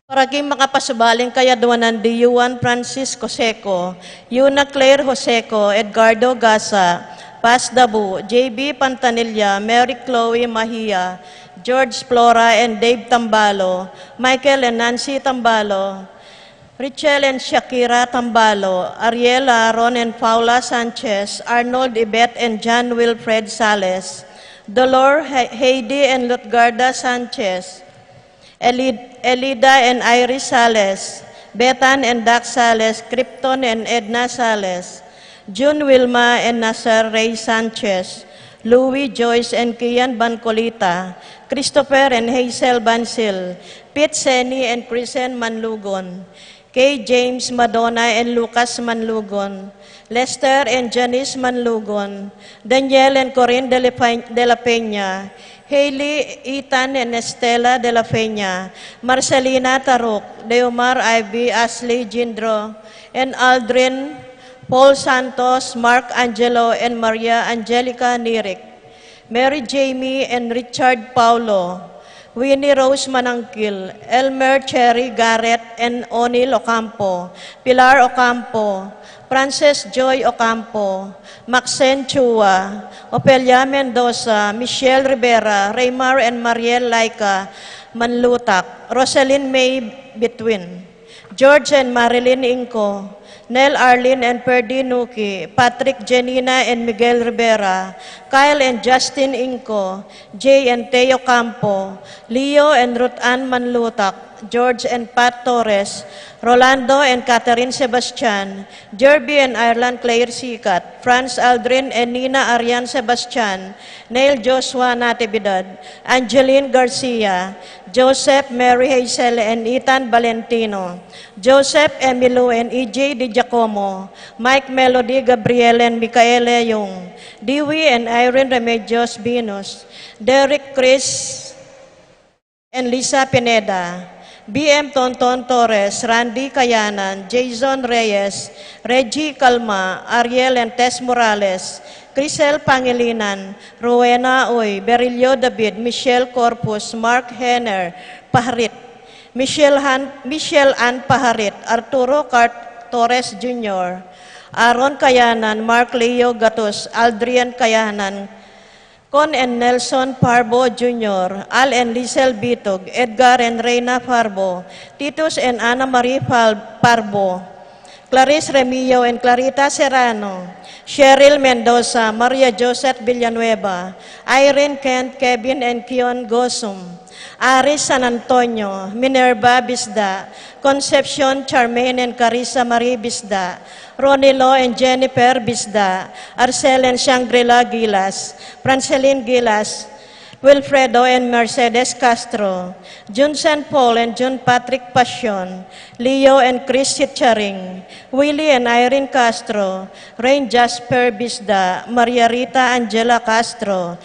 Para king makapasubaling kayadwanan di Juan Francisco Seco, Yuna Claire Joseco, Edgardo Gasa, Paz Dabu, J B Pantanilla, Mary Chloe Mahia, George Flora and Dave Tambalo, Michael and Nancy Tambalo, Richel and Shakira Tambalo, Ariel, Aaron and Paula Sanchez, Arnold, Yvette and John Wilfred Sales, Dolor, He-, Heidi and Lutgarda Sanchez, Elid-, Elida and Iris Sales, Bethan and Dak Sales, Krypton and Edna Sales, June, Wilma and Nasser Ray Sanchez, Louis, Joyce and Kian Bancolita, Christopher and Hazel Bansil, Pete, Seni and Krisen Manlugon, Kay, James, Madonna and Lucas Manlugon, Lester and Janice Manlugon, Daniel and Corinne de la Pe-, de la Peña, Haley, Ethan and Estela de la Peña, Marcelina Taruk, Deomar, Ivy, Ashley, Jindro and Aldrin, Paul Santos, Mark Angelo and Maria Angelica Nirik, Mary Jamie and Richard Paulo, Winnie Rose Manangkil, Elmer Cherry Garrett and O'Neil Ocampo, Pilar Ocampo, Frances Joy Ocampo, Maxine Chua, Ofelia Mendoza, Michelle Rivera, Raymar and Mariel Laika Manlutak, Roselyn May Bitwin, George and Marilyn Inco, Nel, Arlene and Perdi Nuki, Patrick, Jenina and Miguel Rivera, Kyle and Justin Inco, Jay and Teo Campo, Leo and Ruth Ann Manlutak, George and Pat Torres, Rolando and Catherine Sebastian, Jerby and Ireland Claire Sikat, Franz Aldrin and Nina Arian Sebastian, Neil Joshua Natividad, Angeline Garcia, Joseph Mary Hazel and Ethan Valentino, Joseph Emilio and E J Di Giacomo, Mike Melody Gabriel and Michaela Yung, Dewey and Irene Remedios Venus, Derek Chris and Lisa Pineda, B M Tonton Torres, Randy Kayanan, Jason Reyes, Reggie Calma, Ariel and Tess Morales, Crisel Pangilinan, Rowena Uy, Berilio David, Michelle Corpus, Mark Henner Paharit, Michelle Han-, Michelle Ann Paharit, Arturo Cart Torres Junior, Aaron Kayanan, Mark Leo Gatus, Aldrian Kayanan, Con and Nelson Parbo Junior, Al and Lisel Bitug, Edgar and Reina Parbo, Titus and Ana Marie Pal-, Parbo, Clarice Remio and Clarita Serrano, Cheryl Mendoza, Maria Joseph Villanueva, Irene, Kent, Kevin and Kion Gosum, Aris San Antonio, Minerva Bisda, Concepcion, Charmaine and Carissa Marie Bisda, Ronilo and Jennifer Bisda, Arcel and Shangri-La Gilas, Francelin Gilas, Wilfredo and Mercedes Castro, Junsen Paul and Jun Patrick Pasion, Leo and Chris Sitcharing, Willie and Irene Castro, Rain Jasper Bisda, Maria Rita Angela Castro,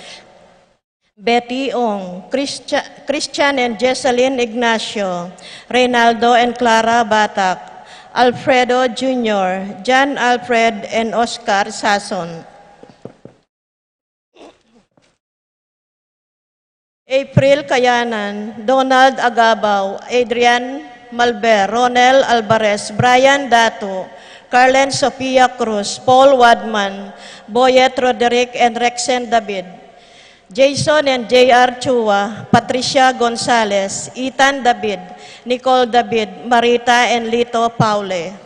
Betty Ong, Christia-, Christian and Jesselyn Ignacio, Reynaldo and Clara Batak, Alfredo Junior, John Alfred and Oscar Sason, April Kayanan, Donald Agabao, Adrian Malver, Ronel Alvarez, Brian Datu, Carlen Sofia Cruz, Paul Wadman, Boyet Roderick and Rexen David, Jason and J R Chua, Patricia Gonzalez, Ethan David, Nicole David, Marita and Lito Paule.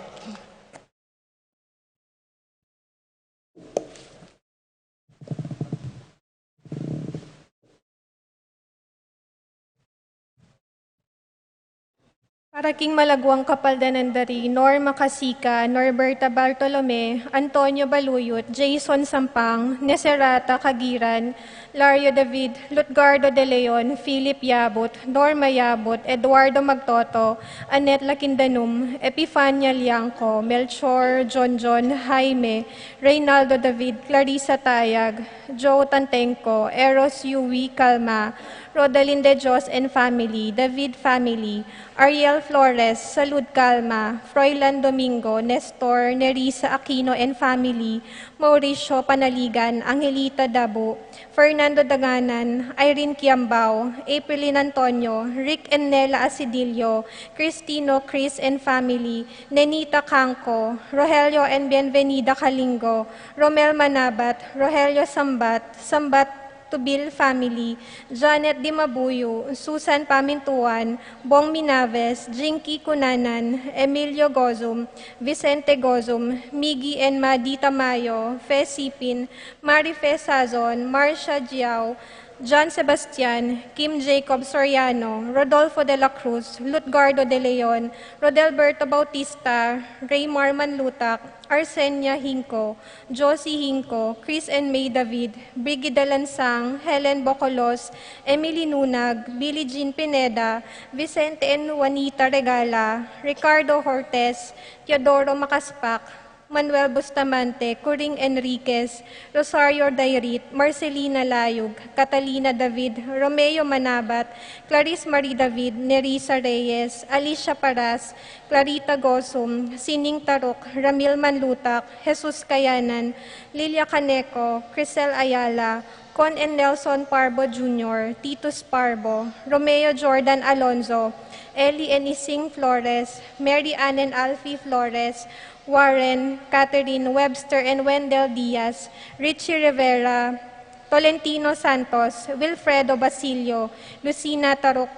Para king malaguang kapaldanan da ri Norma Casica, Norberta Bartolome, Antonio Baluyut, Jason Sampang, Neserata Kagiran, Lario David, Lutgardo de Leon, Philip Yabut, Norma Yabut, Eduardo Magtoto, Annette Lakindanum, Epifania Liangco, Melchor, John John, Jaime, Reynaldo David, Clarissa Tayag, Joe Tantengco, Eros Yui Calma, Rodalyn De Dios and family, David family, Ariel Flores, Salud Calma, Froilan Domingo, Nestor, Nerissa Aquino and family, Mauricio Panaligan, Angelita Dabu, Fernando Danganan, Irene Kiambao, Aprilin Antonio, Rick and Nela Asidillo, Cristino, Chris and family, Nenita Cangco, Rogelio and Bienvenida Calingo, Romel Manabat, Rogelio Sambat, Sambat Tubil family, Janet Dimabuyo, Susan Pamintuan, Bong Minaves, Jinky Cunanan, Emilio Gozum, Vicente Gozum, Miggy and Madi Tamayo, Fe Sipin, Marife Sazon, Marcia Giao, John Sebastian, Kim Jacob Soriano, Rodolfo de la Cruz, Lutgardo de Leon, Rodelberto Bautista, Raymar Manlutak, Arsenia Hinco, Josie Hinco, Chris and May David, Brigida Lansang, Helen Bocolos, Emily Nunag, Billie Jean Pineda, Vicente and Juanita Regala, Ricardo Hortes, Teodoro Macaspac, Manuel Bustamante, Coring Enriquez, Rosario Dairit, Marcelina Layug, Catalina David, Romeo Manabat, Clarice Marie David, Nerissa Reyes, Alicia Paras, Clarita Gosum, Sining Taruk, Ramil Manlutak, Jesus Kayanan, Lilia Caneco, Crisel Ayala, Con and Nelson Parbo Junior, Titus Parbo, Romeo Jordan Alonzo, Eli and Ising Flores, Mary Ann and Alfie Flores, Warren, Catherine, Webster and Wendell Diaz, Richie Rivera, Tolentino Santos, Wilfredo Basilio, Lucina Taruk,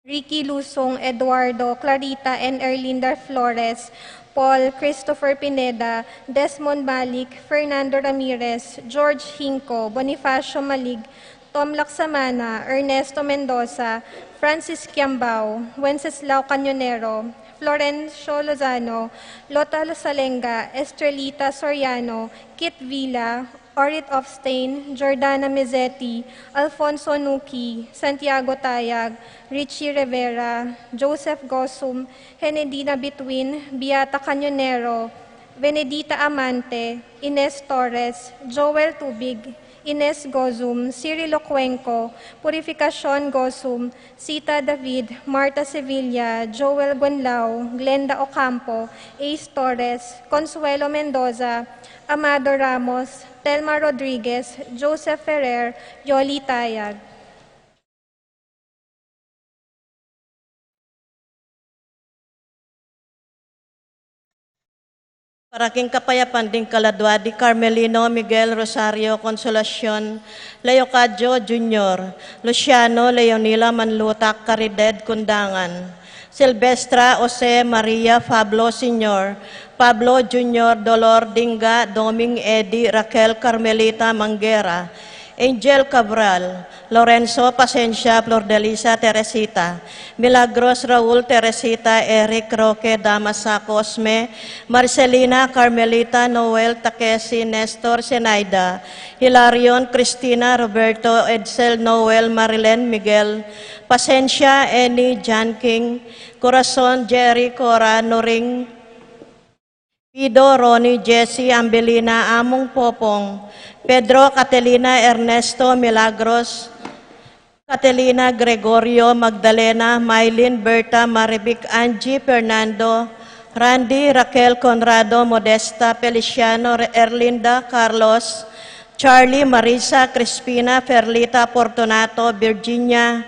Ricky Lusong, Eduardo, Clarita and Erlinda Flores, Paul, Christopher Pineda, Desmond Malik, Fernando Ramirez, George Hinco, Bonifacio Malig, Tom Laksamana, Ernesto Mendoza, Francis Kiambao, Wenceslao Cañonero, Florencio Lozano, Lota Losalenga, Estrelita Soriano, Kit Villa, Orit Ofstain, Jordana Mezzetti, Alfonso Nuki, Santiago Tayag, Richie Rivera, Joseph Gosum, Henedina Bituin, Beata Cañonero, Benedita Amante, Ines Torres, Joel Tubig, Ines Gozum, Cirilo Cuenco, Purificacion Gozum, Sita David, Marta Sevilla, Joel Gunlao, Glenda Ocampo, Ace Torres, Consuelo Mendoza, Amado Ramos, Telma Rodriguez, Joseph Ferrer, Yoli Tayag. Para king kapayapan ding kaladua di Carmelino Miguel Rosario Consolacion Leocadio Junior, Luciano Leonila Manlutak Caridad Cundangan, Silvestra Jose Maria Pablo Senior, Pablo Junior Dolor Dinga Doming Eddie Raquel Carmelita Manguera, Angel Cabral, Lorenzo Pasencia Flordelisa Teresita, Milagros Raul Teresita Eric Roque Damasa Cosme, Marcelina Carmelita Noel Takesi Nestor Senaida, Hilarion Cristina Roberto Edsel Noel Marilen Miguel, Pasencia Eni John King, Corazon Jerry Cora Noring, Pido, Ronnie, Jessie, Ambelina, Among Popong, Pedro, Catelina, Ernesto, Milagros, Catelina, Gregorio, Magdalena, Mylene, Berta, Marivic, Angie, Fernando, Randy, Raquel, Conrado, Modesta, Feliciano, Erlinda, Carlos, Charlie, Marisa, Crispina, Ferlita, Fortunato, Virginia,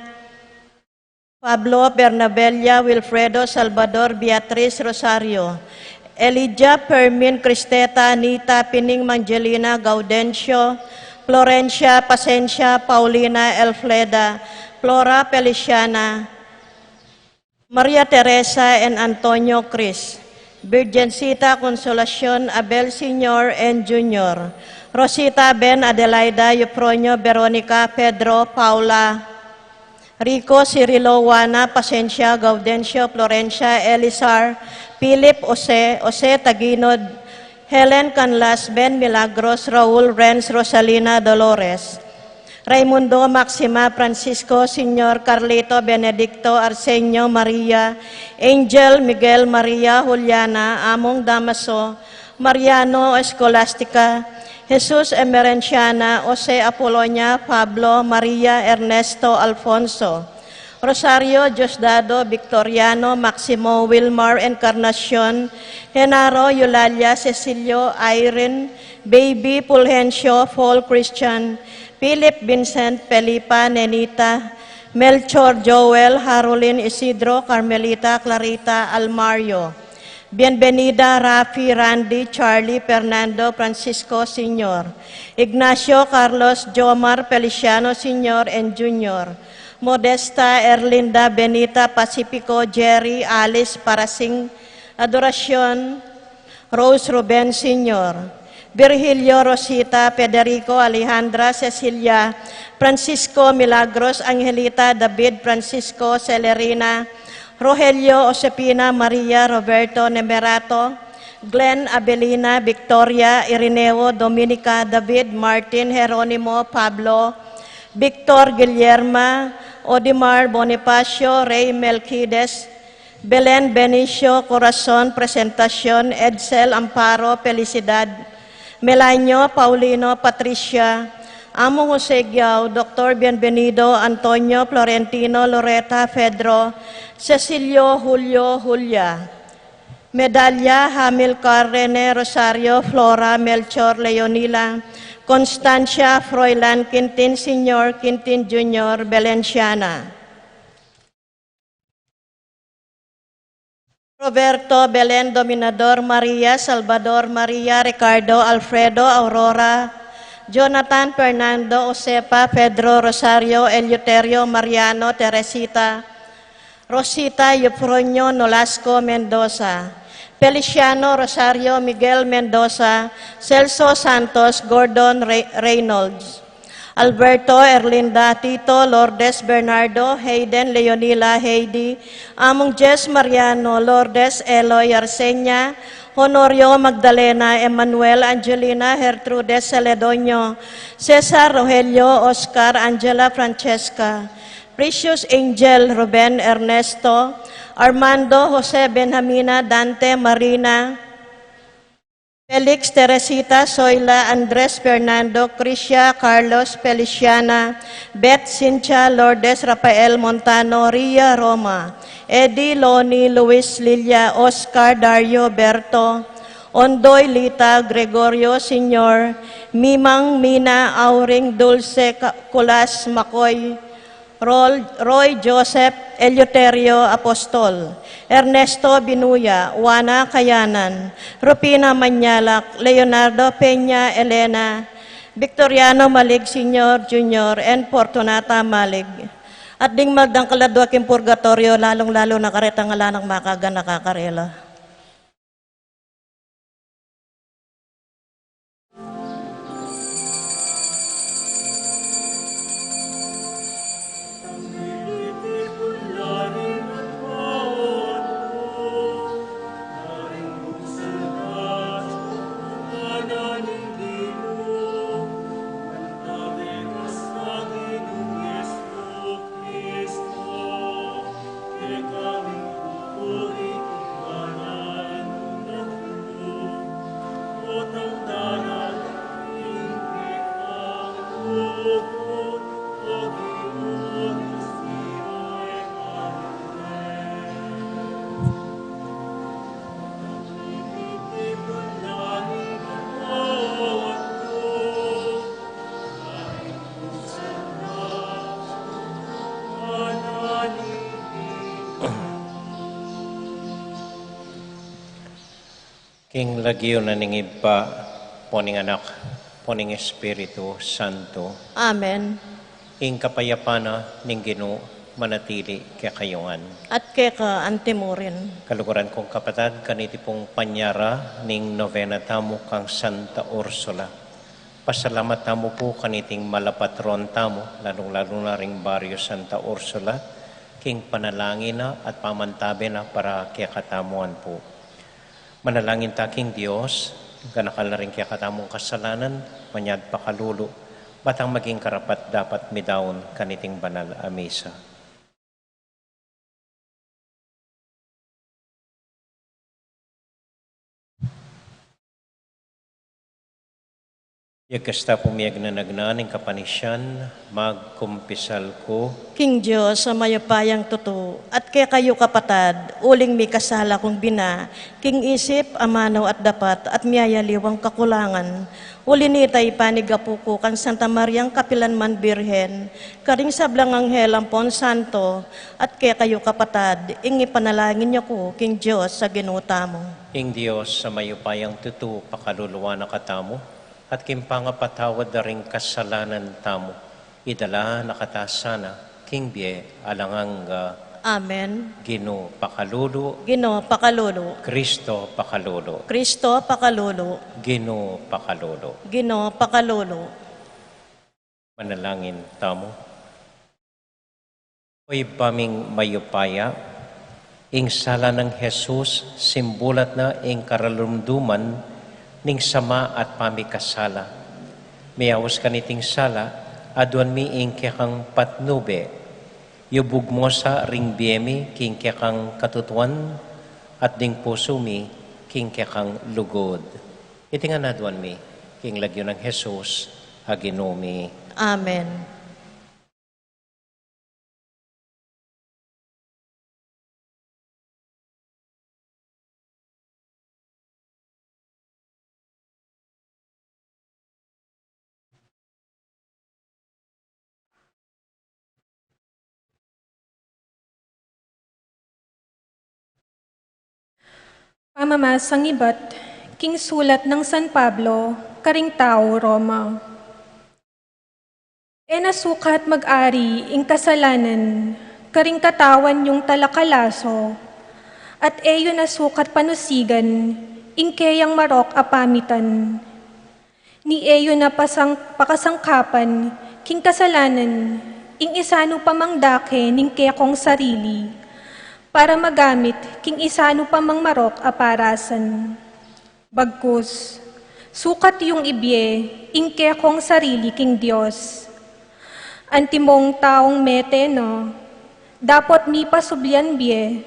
Pablo, Bernabella, Wilfredo, Salvador, Beatriz, Rosario, Elijah, Fermin, Cristeta, Anita, Pining, Mangelina, Gaudencio, Florencia, Pasencia, Paulina, Elfreda, Flora, Feliciana, Maria Teresa, and Antonio Chris, Virgencita Consolacion, Abel Senior and Junior, Rosita, Ben, Adelaida, Eufronio, Veronica, Pedro, Paula, Rico, Cirilo, Juana, Pasencia, Gaudencio, Florencia, Elizar, Philip, Jose, Jose Taginod, Helen, Canlas, Ben, Milagros, Raul, Renz, Rosalina, Dolores, Raimundo, Maxima, Francisco, Senior, Carlito, Benedicto, Arsenio, Maria, Angel, Miguel, Maria, Juliana, Among, Damaso, Mariano, Escolastica, Jesus Emerenciana, Jose Apolonia, Pablo, Maria, Ernesto, Alfonso, Rosario, Diosdado, Victoriano, Maximo, Wilmar, Encarnacion, Genaro, Eulalia, Cecilio, Irene, Baby, Fulgencio, Paul, Christian, Philip, Vincent, Felipa, Nenita, Melchor, Joel, Harolin, Isidro, Carmelita, Clarita, Almario, Bienvenida, Rafi, Randy, Charlie, Fernando, Francisco, Senior, Ignacio, Carlos, Jomar, Feliciano, Senior and Junior, Modesta, Erlinda, Benita, Pacifico, Jerry, Alice, Parasing, Adoracion, Rose, Ruben, Senior, Virgilio, Rosita, Federico, Alejandra, Cecilia, Francisco, Milagros, Angelita, David, Francisco, Celerina, Rogelio, Josefina, Maria, Roberto, Nemerato, Glenn, Abelina, Victoria, Irineo, Dominica, David, Martin, Jeronimo, Pablo, Victor, Guillerma, Odimar, Bonifacio, Rey, Melquides, Belen, Benicio, Corazon, Presentacion, Edsel, Amparo, Felicidad, Melanio, Paulino, Patricia, Among Jose Giao, Doktor Bienvenido, Antonio, Florentino, Loreta, Pedro, Cecilio, Julio, Julia, Medalia, Hamilcar, Rene, Rosario, Flora, Melchor, Leonila, Constancia, Froilan, Quintin Senior, Quintin Junior, Belenciana, Roberto, Belen, Dominador, Maria, Salvador, Maria, Ricardo, Alfredo, Aurora, Jonathan, Fernando, Josefa, Pedro, Rosario, Eleuterio, Mariano, Teresita, Rosita, Eufronio, Nolasco, Mendoza, Feliciano, Rosario, Miguel, Mendoza, Celso, Santos, Gordon, Re-, Reynolds, Alberto, Erlinda, Tito, Lourdes, Bernardo, Hayden, Leonila, Heidi, Among Jess, Mariano, Lourdes, Eloy, Arsenia, Honorio, Magdalena, Emmanuel, Angelina, Gertrude, Celedonio, Cesar, Rogelio, Oscar, Angela, Francesca, Precious, Angel, Ruben, Ernesto, Armando, Jose, Benjamina, Dante, Marina, Felix, Teresita, Zoila, Andres, Fernando, Crisia, Carlos, Feliciana, Beth, Cynthia, Lourdes, Rafael, Montano, Ria, Roma, Eddie, Loni, Luis, Lilia, Oscar, Dario, Berto, Ondoy, Lita, Gregorio, Senior, Mimang, Mina, Auring, Dulce, Ka-, Kulas, Makoy, Rol-, Roy Joseph, Eleuterio Apostol, Ernesto Binuya, Juana Kayanan, Rufina Mañalak, Leonardo Peña, Elena, Victoriano Malig Senior, Junior, and Fortunata Malig. At ding magdang kaladwa king purgatorio, lalung-lalu na karetang ala nang makaganaka karela. King lagyu na ning Ibpa, ampo ning Anak, ampo ning Espiritu Santo. Amen. Ing kapayapan na ning Ginu manatili kekayu ngan. At keka antimurin. Kaluguran kung kapatad, kaniti pung panyara ning novena tamu kang Santa Ursula. Pasalamat tamu pu kaniting malapatron tamu, lalung-lalu na ring Baryo Santa Ursula, king panalangin na at pamantabe na para kekatamu ngan pu. Manalangin ta king Dios, ganakal na ring kekatamung kasalanan, manyad pakalulu, ba tang maging karapat-dapat midaun kaniting banal a misa. Iyagkas ta pu miyagnanagnan ing kapanisian, magkumpisal ku king Dios a mayupayang tutu, at kekayu kapatad, uling mikasala kung bina, king isip, amanu at dapat, at miyayaliwang kakulangan. Uli nita, ipanigapu ku kang Santa Mariang kapilanman Birhen, karing sablang anghel ampon santo, at kekayu kapatad, ing ipanalangin yu ku king Dios a Ginu tamu. Ing Dios a mayupayang tutu pakaluluan na katamu, at king pangapatawad da ring kasalanan tamu, idala na kata sana king bie alang angga. Amen. Ginu pakalulu. Ginu pakalulu. Kristo pakalulu. Kristo pakalulu. Ginu pakalulu. Ginu pakalulu. Manalangin tamu. O Ibpa ming mayupaya, ing sala nang Jesus simbulat na ing karalumduman ning sama at pamikasala. Miyaus kaniting sala, aduan mi ing kekang patnube. Yubug mu sa ring bie mi king kekang katutuan at ding pusu mi king kekang lugud. Iti ngan aduan mi king lagyu nang Jesus a Ginu mi. Amen. Pamamasang ibat king sulat nang San Pablo karing tau Roma. E na sukat mag-ari ing kasalanan karing katawan yung talakalaso, at e yu na sukat panusigan ing keyang marok a pamitan. Ni e yu na pasang-, pakasangkapan king kasalanan ing isanu pa mang dake ning kekong sarili, para magamit king isanu pa mang marok a parasan. Bagkus, sukat yung ibie ing kekong sarili king Dios. Antimong taung mete na, dapot mipasublian bie,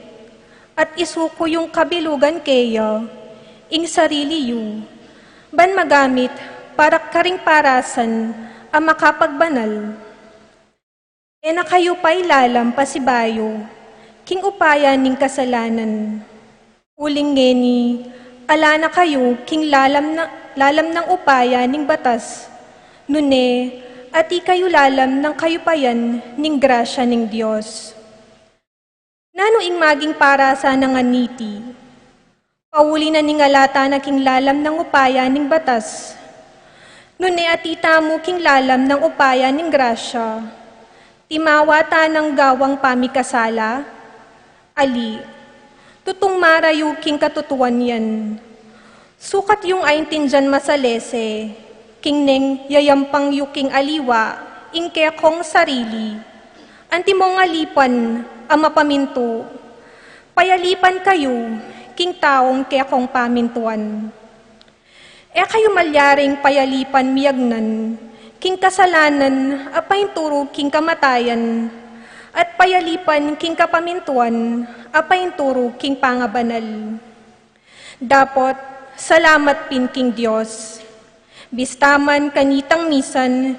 at isuku yung kabilugan keya, ing sarili yu, ban magamit para karing parasan a makapagbanal. E na kayu pailalam pasibayu king upaya ning kasalanan. Uling ngeni, ala na kayu king lalam na, lalam nang upaya ning batas, nune, ati kayu lalam nang kayupayan ning grasya ning Dios. Nanu ing maging parasan na nganiti? Pauli na ning ala tana king lalam nang upaya ning batas, nune ati tamu king lalam nang upaya ning grasya, timawa tanang gawang pamikasala? Ali, tutung marayu king katutuan yan. Sukat yung aintindian masalese, king neng yayampang yu king aliwa ing kekong sarili, antimong alipan a mapamintu, payalipan kayu king taung kekong pamintuan. E kayu malyaring payalipan miyagnan king kasalanan a painturu king kamatayan, at payalipan king kapamintuan a painturu king pangabanal. Dapot, salamat pin king Dios. Bista man kanitang misan,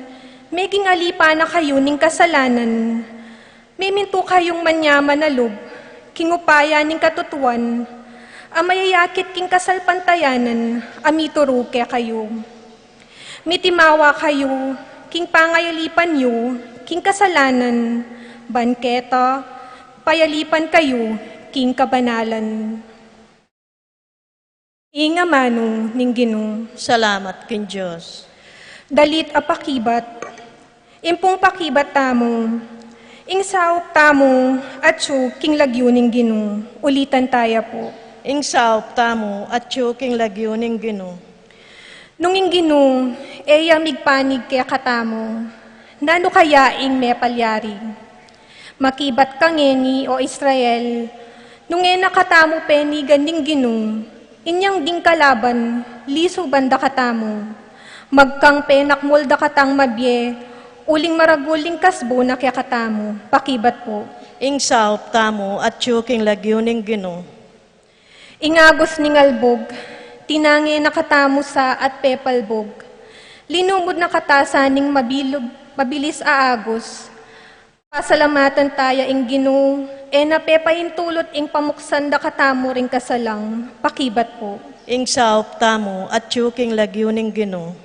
meging alipa na kayu ning kasalanan, memintu kayung manyaman a lub king upaya ning katutuan a mayayakit king kasalpantayanan a mituru kekayu. Mitimawa kayu king pangayalipan yu king kasalanan, ban keta payalipan kayu king kabanalan. Ing amanu ning Ginu. Salamat king Dios. Dalit a pakibat. Impung pakibat tamu. Ing saup tamu atyu king lagyu ning Ginu. Ulitan taya pu. Ing saup tamu atyu king lagyu ning Ginu. Nung ing Ginu e ya migpanig kekatamu, nanu kaya ing mepalyari? Makibat ka ngeni, o Israel, nung e na katamu penigan ning Ginu, inyang ding kalaban, lisuban da katamu. Magkang penakmul da katang mabie, uling maragul ing kasbu na kekatamu. Pakibat pu. Ing saup tamu atyu king lagyu ning Ginu. Ing agus ning albug, tinange na katamu sa at pepalbug. Linumud na katasan ning mabilug, mabilis a agus. Pasalamatan taya ing Ginu, e na pepaintulut ing pamuksan da katamu ring kasalang, pakibat pu. Ing saup tamu, atyu king lagyu ning Ginu.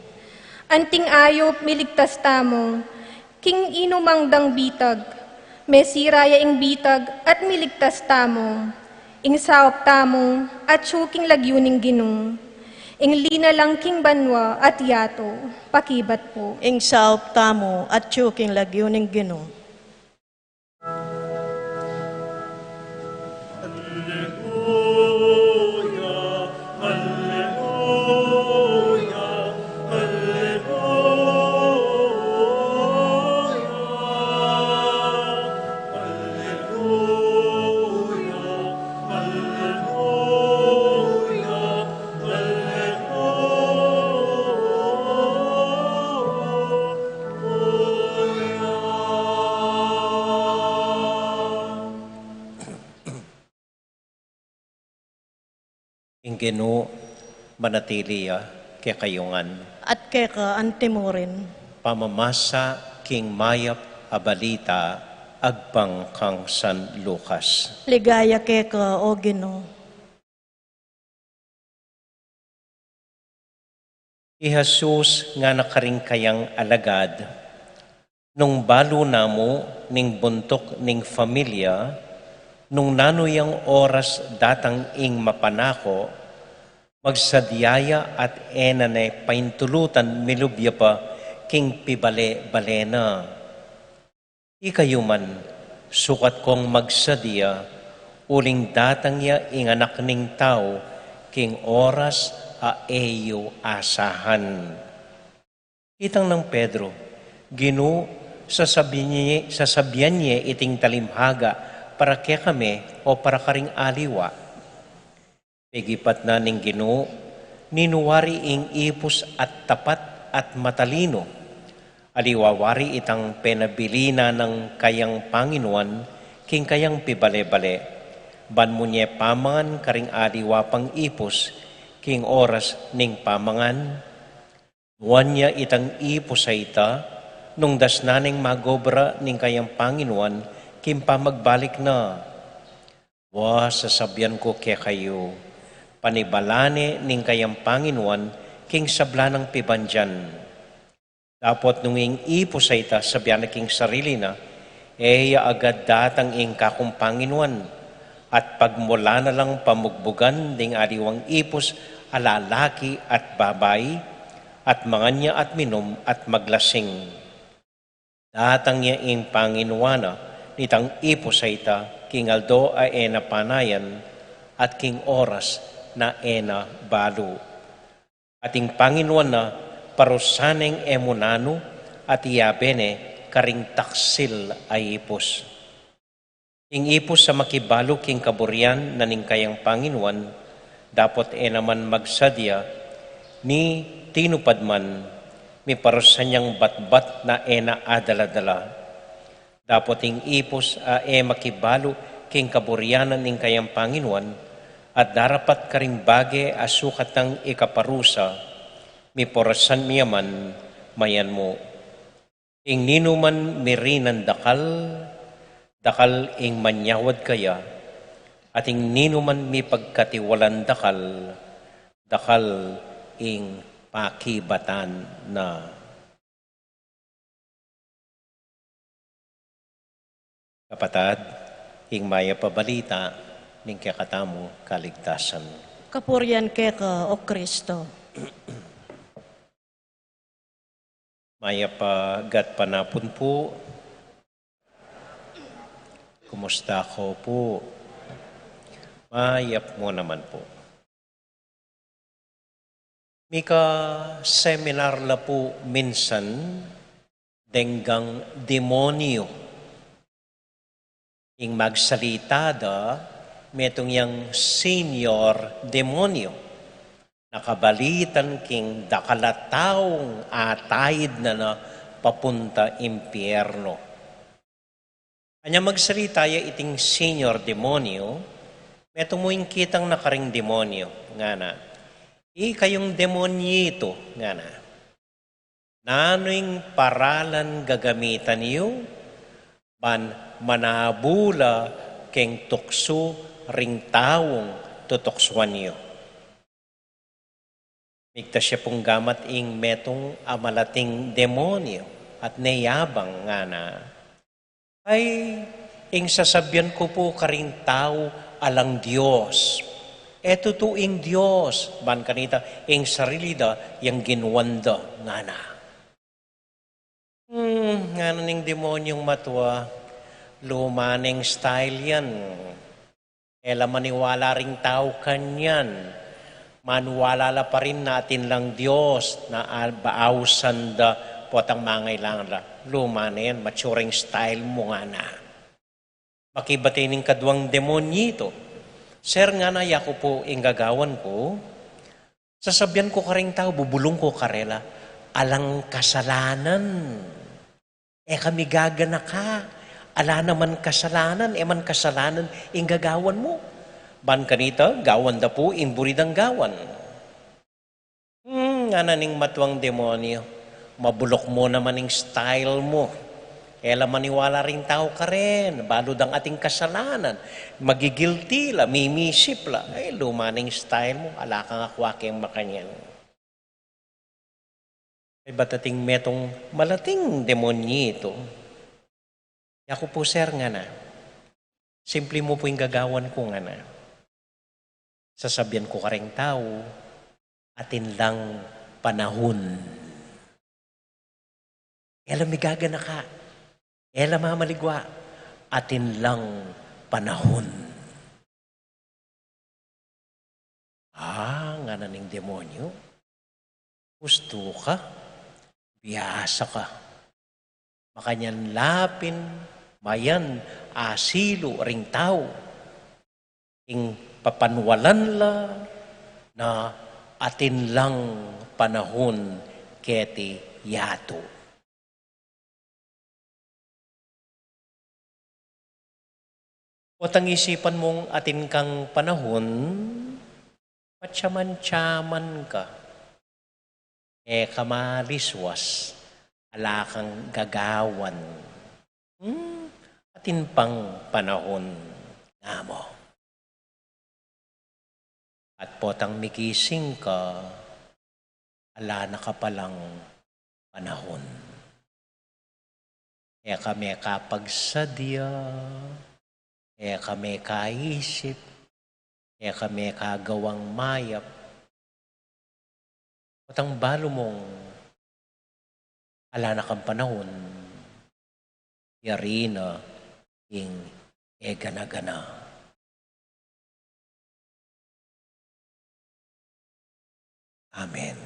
Anting ayup, miligtas tamu, king inumang dang bitag, mesira ya ing bitag at miligtas tamu. Ing saup tamu, atyu king lagyu ning Ginu. Ing linalang king banua at yatu, pakibat pu. Ing saup tamu, atyu king lagyu ning Ginu. Ing Ginu manatili ya kekayu ngan. At keka antimurin. Pamamasa king mayap a balita agpang kang San Lucas. Ligaya keka, O Ginu. I Jesus ngana karing kayang alagad, nung balu na mu ning buntuk ning familia, nung nanu yang oras datang ing mapanako, magsadia ya at e na ne paintulutan milub ya pa king pibale-bale na. Ikayu man, sukat kong magsadia, uling datang ya ing Anak ning Tau king oras a e yu asahan. Itang nang Pedro, Ginu, sasabian ye, sasabian ye iting talimhaga para kekami o para karing aliwa? Pegipat na ning Ginu, ninu wari ing ipus at tapat at matalinu? Aliwa wari itang penabili na nang kayang panginuan king kayang pibale-bale, ban mu nye pamangan karing aliwa pang ipus king oras ning pamangan? Nuan ya itang ipus a ita, nung dasnan neng magobra ning kayang panginuan king pamagbalik na. Wa, sasabian ku kekayu, panibalan ne ning kayang panginuan king sabla nang pibandian. Dapot nung ing ipus a ita sabian na king sarili na, e ya agad datang ing kakung panginuan, at pagmulan na lang pamugbugan ding aliwang ipus a lalaki at babai, at mangan ya at minum at maglasing. Datang ya ing panginuan na nitang ipus a ita king aldo a e na panayan at king oras na e na balu. At ing panginuan na parusan neng e mu nanu at iyabe ne karing taksil a ipus. Ing ipus a makibalu king kaburian na ning kayang panginuan, dapot e na man magsadia, ni tinupad man, miparusan yang batbat na e na adala-dala. Dapot ing ipus a e makibalu king kaburian na ning kayang panginuan, at darapat karing bage a sukat nang ikaparusa, miparusan ya man, mayan mu. Ing ninuman mirinan dakal, dakal ing manyawad kaya, at ing ninuman mipagkatiwalan dakal, dakal ing pakibatan na. Kapatad, ing mayap a balita ning kekatamung kaligtasan. Kapurian keka, O Kristo. Mayap a gatpanapun pu. Kumusta ko pu? Mayap mu naman pu. Mika-seminar la pu minsan deng demonyu. Ing magsalita da, metung yang senior demonyu. Nakabalitan king dakal a taung ataid na na papunta impyerno. Anya magsalita ya iting senior demonyu, metung mu ing kitang na karing demonyu, ngana, "Ikayung demonyitu," ngana. Nanu ing paralan gagamitan yu, ban manabu la keng tuksu ring taung tutuksuan yu? Migtas ya pung gamat ing metung a malating demonyu at ne yabang ngana, Ay, ing sasabian ku pu karing tau alang Dios. E tutu ing Dios, ban kanita ing sarili da yang ginuan da ngana. Hmm, ngana ning demonyung matua, luma neng style yan. E la maniwala ring tau kanyan. Maniwala la pa rin na atin lang Dios na a-, ba-, ausan da potang mangailangan la. Luma na yan, mature ing style mu ngana. Makibate ning kaduang demonyu itu. Sir ngana, yaku pu ing gagawan ku, sasabian ku karing tau, bubulung ku karela, alang kasalanan. E ka migaganaka, ala naman kasalanan, e man kasalanan ing gagawan mu. Ban kanita, gawan da pu ing buri dang gawan. Hmm, ngana ning matuang demonyu, mabulok mu naman ing style mu. E la maniwala ring tau karen, balu dang ating kasalanan, magigilti la, mimisip la. Ay, luma ning style mu, ala kang akua keng makanyan. Ay, batating metung malating demonyu itu. Yaku pu, sir, ngana. Simple mu pu ing gagawan ku ngana. Sasabian ku karing tau, atin lang panahun. E la migaganaka. E la mamaligwa, atin lang panahun. Ah, ngana ning demonyu, ustu ka, biasa ka. Makanyan la pin mayan asilu ring tau. Ing papanwalan la na atin lang panahun keti yatu. Potang isipan mung atin kang panahun, patyaman-tyaman ka. E ka maliswas, ala kang gagawan. Hmm, atin pang panahun, nga mu. At potang migising ka, ala na ka palang panahun. E ka mekapagsadya, e ka mekaisip, e ka mekagawang mayap. Potang balu mung ala na kang panahun, yari na ing e gana-gana. Amen.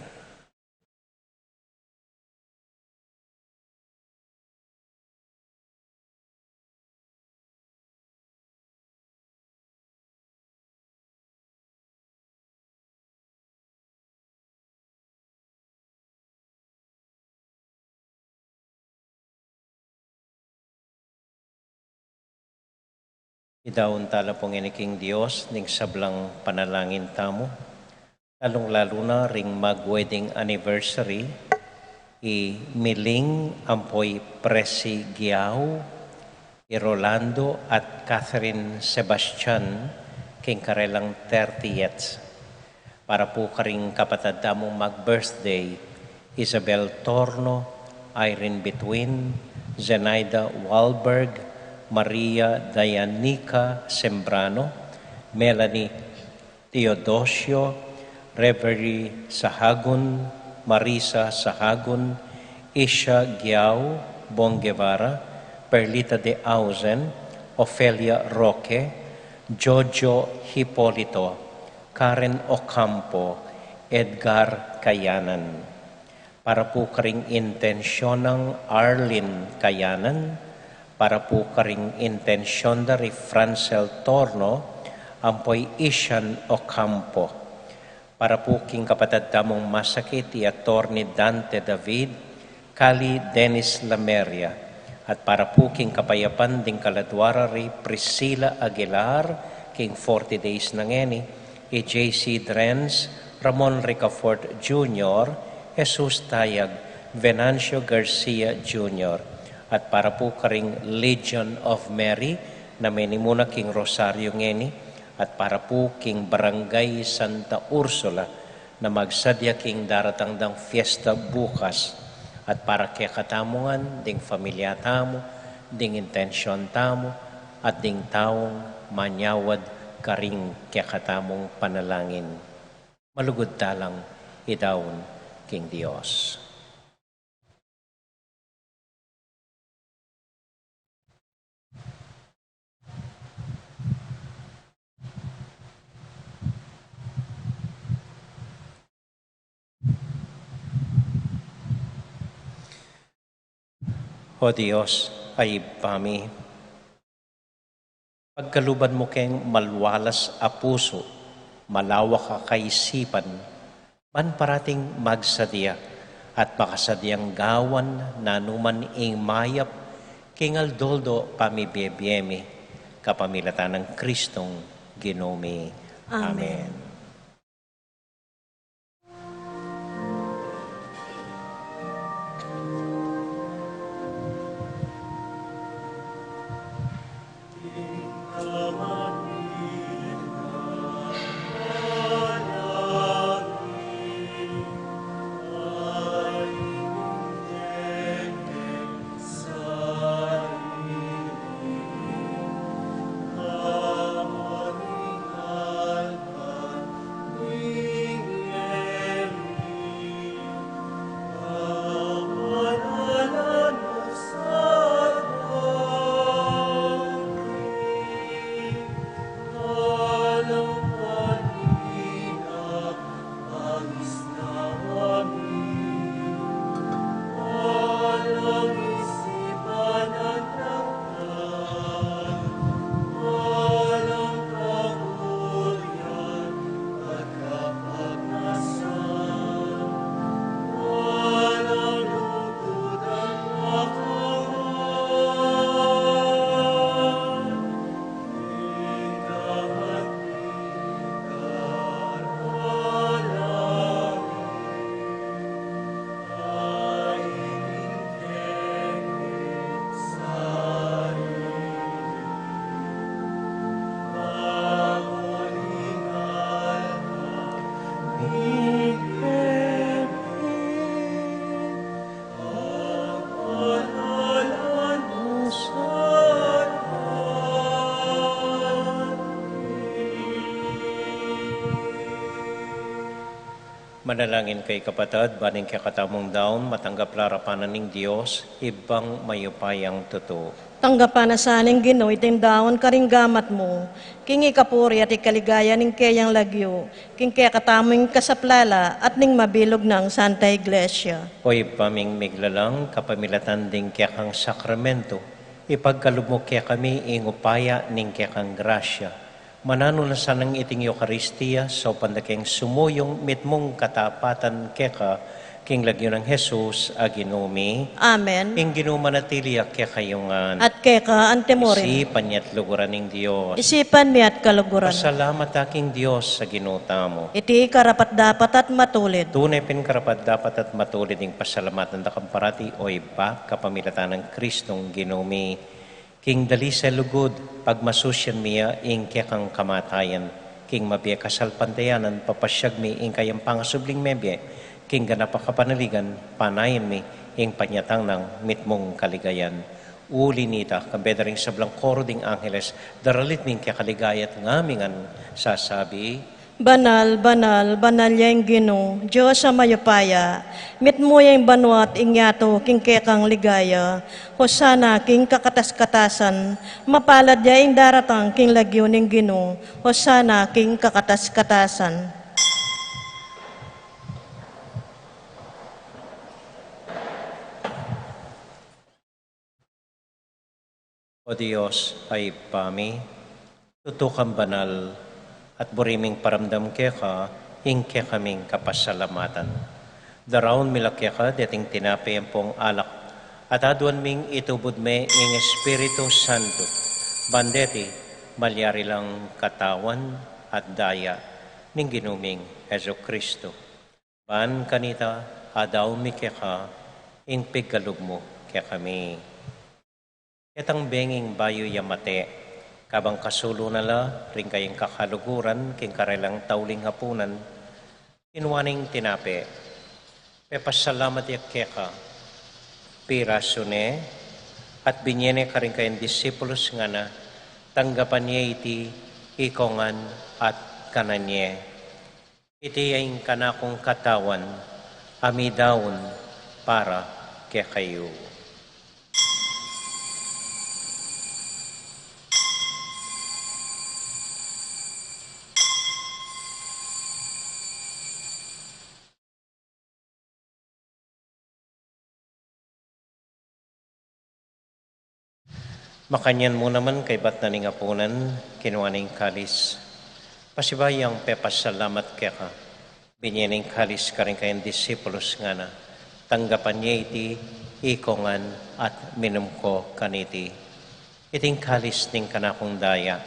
Idaun tala pung ini king Dios ning sablang panalangin tamu, lalung-lalu na ring mag-wedding anniversary, i Miling ampo i Presi Giao, i Rolando at Catherine Sebastian, king karelang thirtieth. Para pu karing kapatad tamung mag-birthday, Isabel Torno, Irene Between, Zenaida Wahlberg, Maria Dianica Sembrano, Melanie Teodosio, Reverie Sahagun, Marisa Sahagun, Isha Giao, Bong Guevara, Perlita de Ausen, Ofelia Roque, Jojo Hipolito, Karen Ocampo, Edgar Kayanan. Para pu karing intensyon nang Arlene Kayanan, para pu karing intensyon da ri Francel Torno, ampo i Ishan Ocampo. Para pu king kapatad tamung masakit, i Attorney Dante David, Kali Dennis Lameria, at para pu king kapayapan ding kaladua ra ri Priscilla Aguilar, king forty days na ngeni, i J C Drens, Ramon Ricafort Junior, Jesus Tayag, Venancio Garcia Junior, at para pu karing Legion of Mary na menimuna king Rosario ngeni, at para pu king Barangay Santa Ursula na magsadya king daratang dang fiesta bukas, at para kekatamu ngan, ding familia tamu, ding intensyon tamu, at ding taung manyawad karing kekatamung panalangin. Malugud talang idaun king Dios. O Dios, a Ibpa mi, pagkaluban mu keng malwalas a pusu, malawak a kaisipan, ban parating magsadya at makasadyang gawan nanu man ing mayap king aldo-aldo pamibiebie mi, kapamilatan nang Kristong Ginu mi. Amen. Amen. Manalangin kayu kapatad, ban ing kekatamung daun matanggap la arapan na ning Dios, Ibpang mayupayang tutu. Tanggapan na sa ning Ginu iting daun karing gamat mu, king ikapuri at ikaligaya ning keyang lagyu, king kekatamung kasaplalan at ning mabilug nang Santa Iglesia. O Ibpa ming miglalang, kapamilatan ding kekang sakramento, ipagkalub mu kekami ing upaya ning kekang grasya. Mananu na sanang iting Eukaristia, saupan da keng sumuyung mitmung katapatan keka, king lagyu nang Jesus a Ginu mi. Amen. Ing Ginu manatili ya kekayu ngan. At keka antimurin. Isipan ya at luguran ning Dios. Isipan mi at kaluguran. Pasalamat ta king Dios a Ginu tamu. Iti karapat-dapat at matulid. Tune pin karapat-dapat at matulid ing pasalamatan da kang parati, o Ibpa, kapamilatan nang Kristong Ginu mi. King dalisay lugud, pagmasusyan mi ya ing kekang kamatayan, king mabie kasalpantayanan, papasyag mi ing kayang pangasubling mebie, king ganap a kapanaligan, panayan mi ing panyatang nang mitmung kaligayan. Uli nita, kambe da ring sablang koro ding angeles, daralit mi ing kekaligaya at ngamingan sasabi, Banal, banal, banal ya ing Ginu, Dios a mayupaya, mitmu ya ing banua at ing yatu king kekang ligaya. Hosana king kakatas-katasan, mapalad ya ing daratang king lagyu ning Ginu, hosana king kakatas-katasan. O Dios a Ibpa mi, tutu kang banal, at buri ming paramdam keka ing kekaming kapasalamatan. Daraun mi la keka deting tinape ampong alak, at aduan ming itubud me ing Espiritu Santo, ban deti malyari lang katawan at daya ning Ginu ming Jesucristo. Ban kanita, adaun mi keka Ing pigkalub mu kekami. Ketang benging bayu ya mate, kabang kasulu na la ring kayang kakaluguran king karelang tauling hapunan, kinua neng tinape, pepasalamat ya keka, pirasu ne, at binye ne karing kayang disipulus, ngana, tanggapan ye iti ikongan at kanan ye. Iti ya ing kanakung katawan, a midaun para kekayu. Makanyan mu naman kaybat na ning apunan, kinua ne ing kalis. Pasibayu yang pepasalamat keka, binye ne ing kalis karing kayang disipulus, ngana, tanggapan ye iti ikongan at minum ko kaniti. Iting kalis ning kanakung daya,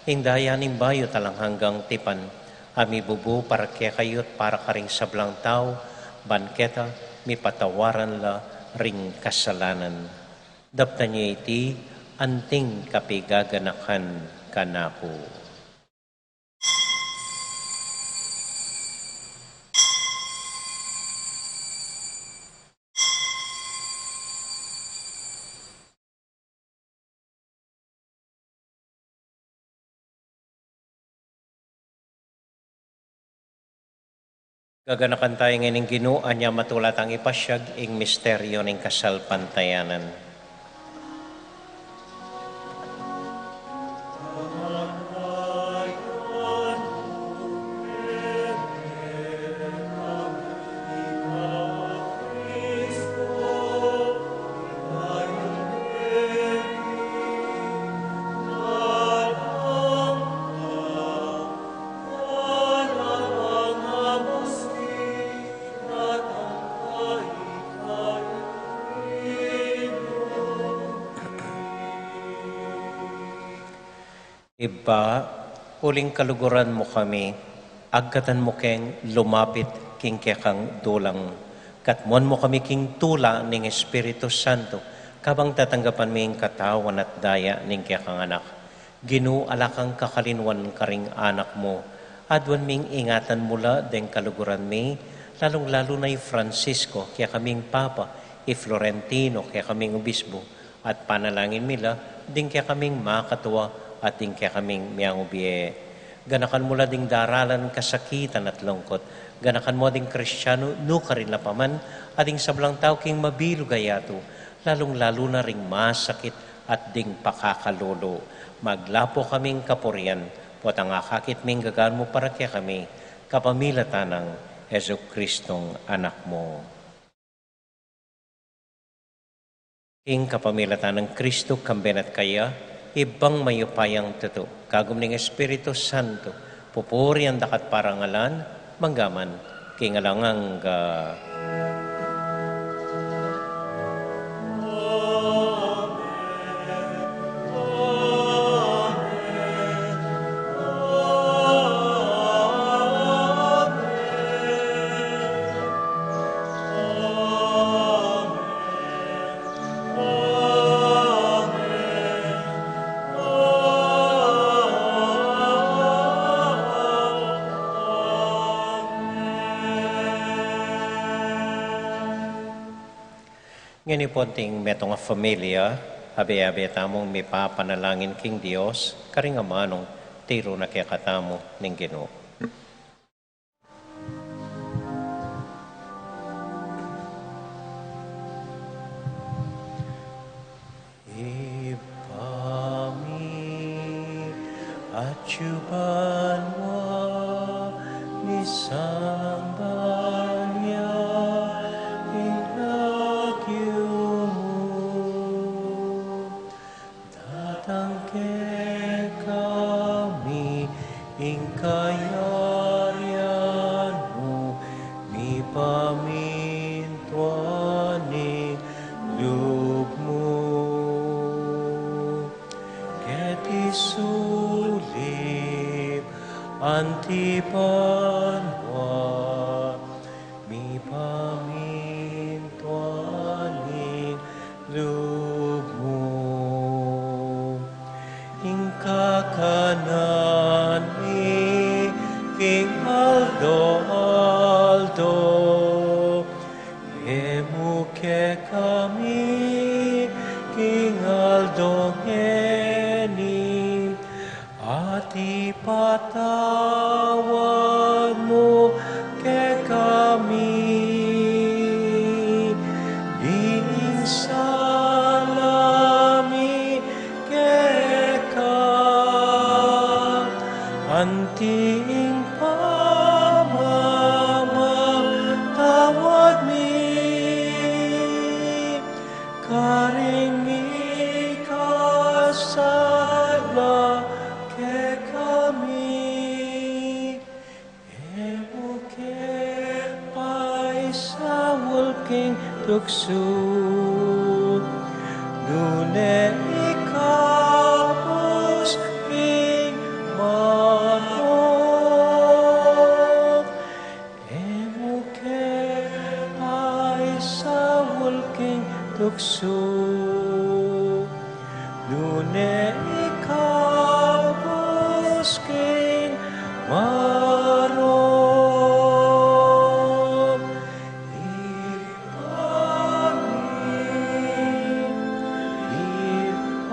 ing daya ning bayu at alang anggang tipan, a mibubu para kekayu at para karing sablang tau, ban keta mipatawaran la ring kasalanan. Daptan ye iti anting kapigaganakan kanaku. Gaganakan taya ngeni ing Ginu, anya matula tang ipasiag ing misteryu ning kasalpantayanan. Ibpa, uling kaluguran mu kami, agkatan mu keng lumapit king kekang dulang, katmuan mu kami king tula ning Espiritu Santo, kabang tatanggapan mi ing katawan at daya ning kekang Anak. Ginu, ala kang kakalinuan karing anak mu. Aduan ming ingatan mu la deng kaluguran mi, lalung-lalu na i Francisco, kekaming Papa, i Florentino, kekaming Obispo, at panalangin mi la ding kekaming makatua at ding kekaming miyangubie. Ganakan mu la ding daralan, kasakitan at lungkut. Ganakan mu ding Kristianu nukarin la pa man, at ding sablang tau king mabilug a yatu, lalung-lalu na ring masakit at ding pakakalulu. Maglapu kaming kapurian, potang akakit ming gagan mu para kekami, kapamilatan nang Jesucristong Anak mu. King kapamilatan nang Kristo, kambe na at kaya, Ibpang mayupayang tutu, kagum ning Espiritu Santo, pupurian da ka at parangalan, mangga man king alang angga. Ngeni pung metung a familia, abe-abe tamung mipapanalangin king Dios, karing amanung tiru na kekatamu ning Ginu. Ibpa mi, atsu ka banua, misamban ya ing lagyu mu. Datang kekami ing kayarian mu, mipamintuan ing lub mu. Keti sulip anti banua, mipamintuan kekami king aldo ngeni, at ipatawad mu kekami ding sala mi keka, anti ing pamamatawad mi karing mikasala kekami. E mu ke paisaul king tuksu, nune ikabus king marok. E mu ke paisaul king tuksu, nune ikabus king marok. Ibpa mi, Ibpa mi.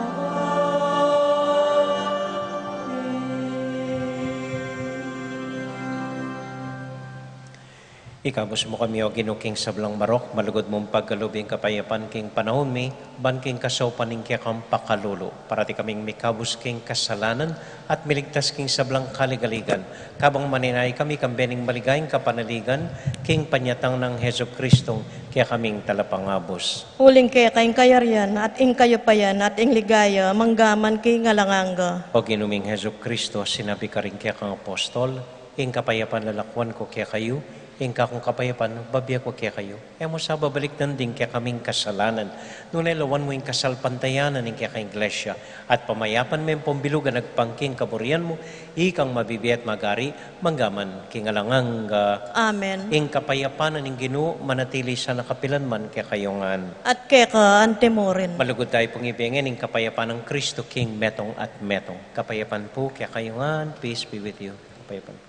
Ikabus mu kami, O Ginu, king sablang marok, malugud mung pagkalub ing kapayapan king panaun mi, ban king kasaupan ning kekang pakalulu, parati kaming mikabus king kasalanan, at miligtas king sablang kaligaligan, kabang manenaya kami kambe ning maligayang kapanaligan, king panyatang nang Jesucristo, kekaming Talapangabus. Uling keka ing kayarian, at ing kayupayan, at ing ligaya, mangga man king alang angga. O Ginu ming Jesucristo, sinabi karing kekang apostol, Ing kapayapan lalakwan ku kekayu, ing kakung kapayapan babie ku kekayu. E mu sa babalikdan ding kekaming kasalanan, nune lawan mu ing kasalpantayanan ning kekang Iglesia, at pamayapan me ing pambilug a agpang king kaburian mu, ikang mabibie at magari, mangga man king alang angga. Amen. Ing kapayapan ning Ginu manatili sana kapilan man kekayu ngan. At keka anti murin. Malugud tamu pung ibie ngan ing kapayapan nang Kristo king metung at metung. Kapayapan pu kekayu ngan, peace be with you. Kapayapan pu.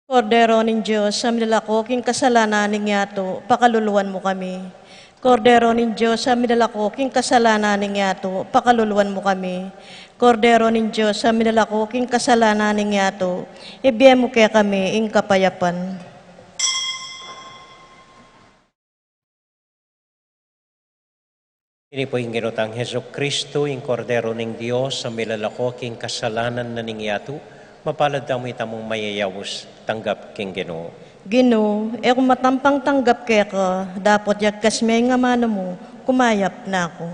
Kordero ning Dios, a milalako king kasalanan ning yatu, pakaluluan mu kami. Kordero ning Dios, a milalako king kasalanan ning yatu, pakaluluan mu kami. Kordero ning Dios, a milalako king kasalanan ning yatu, ibie mu kekami ing kapayapan. Ini pu ing Ginu tang Jesucristo, ing Kordero ning Dios, a milalako king kasalanan na ning yatu. Mapalad tamu itamung mayayaus, tanggap king Ginu. Ginu, e ku matampang tanggap keka, dapot yagkas me ing amanu mu, kumayap na ku.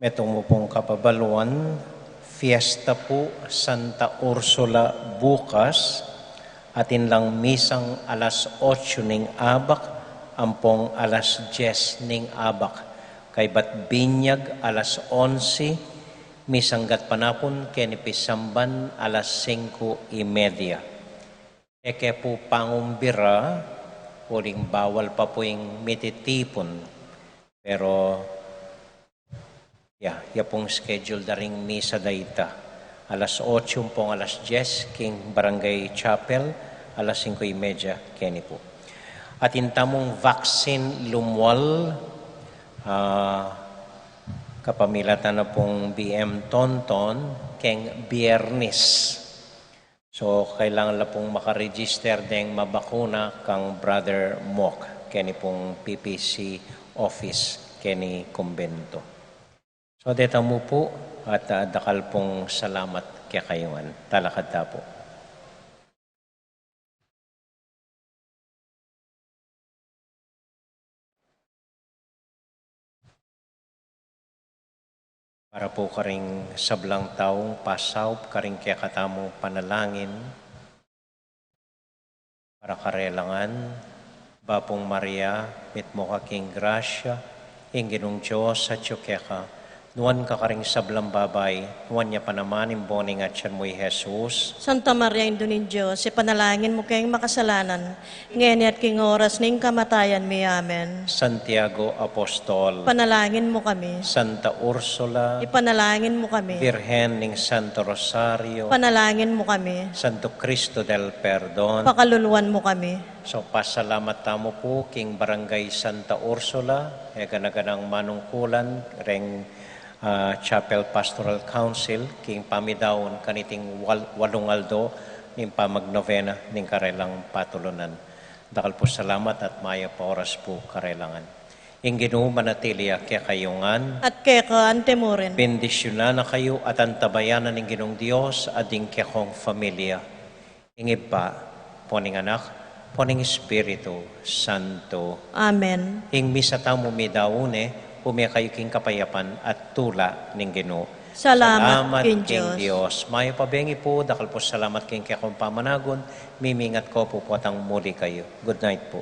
Metung mu pung kapabaluan, fiesta pu Santa Ursula bukas, atin lang misang alas otso ning abak ampong alas dies ning abak, kaybat binyag alas onse, misang gatpanapun keni pisamban alas singko y media. E ke pu pangumbira, uling bawal pa pu ing mititipun. Pero, ya, ya pung schedule da ring misa da ita. Alas otso ampong alas dies, king Barangay Chapel, alas singko y media, keni pu. Atin tamung vaccine lumual, ah, kapamilatan na pung B M Tonton, keng Biernes. So, kailangan la pung makaregister deng mabakuna kang Brother Mok, keni pung P P C office, keni kumbento. So, deta mu pu, at, ah, dakal pung salamat kekayu ngan. Talakad ta pu. Para pu karing sablang taung pasaup karing kekatamung panalangin, para karela ngan, Bapung Maria, mitmu ka king grasya, ing Ginung Dios atyu keka, nuan ka karing sablang babai, nuan ya pa naman ing bunga ning atyan mu, i Jesus. Santa Maria, Indu ning Dios, ipanalangin mu keng makasalanan, ngeni at king oras ning kamatayan mi. Amen. Santiago Apostol, panalangin mu kami. Santa Ursula, ipanalangin mu kami. Birhen ning Santo Rosario, panalangin mu kami. Santo Cristo del Perdon, pakaluluan mu kami. So, pasalamat tamu pu king Barangay Santa Ursula, e gana-ganang manungkulan reng, ah, Chapel Pastoral Council, king pamidaun kaniting wal-, walung aldo ning pamagnovena ning karelang patulunan. Dakal pu salamat at mayap a oras pu karela ngan. Ing Ginu manatili ya kekayu ngan. At keka anti mu rin. Bendisyunan na kayu at antabayanan ning Ginung Dios, at ding kekong familia. Ing Ibpa, ampo ning Anak, ampo ning Espiritu Santo. Amen. Ing misa tamu midaun ne, ume kayu king kapayapan at tula ning Ginu. Salamat king Dios. Mayap a bengi pu, dakal pu salamat king kekong pamanagun, mimingat ko pu potang muli kayu. Good night pu.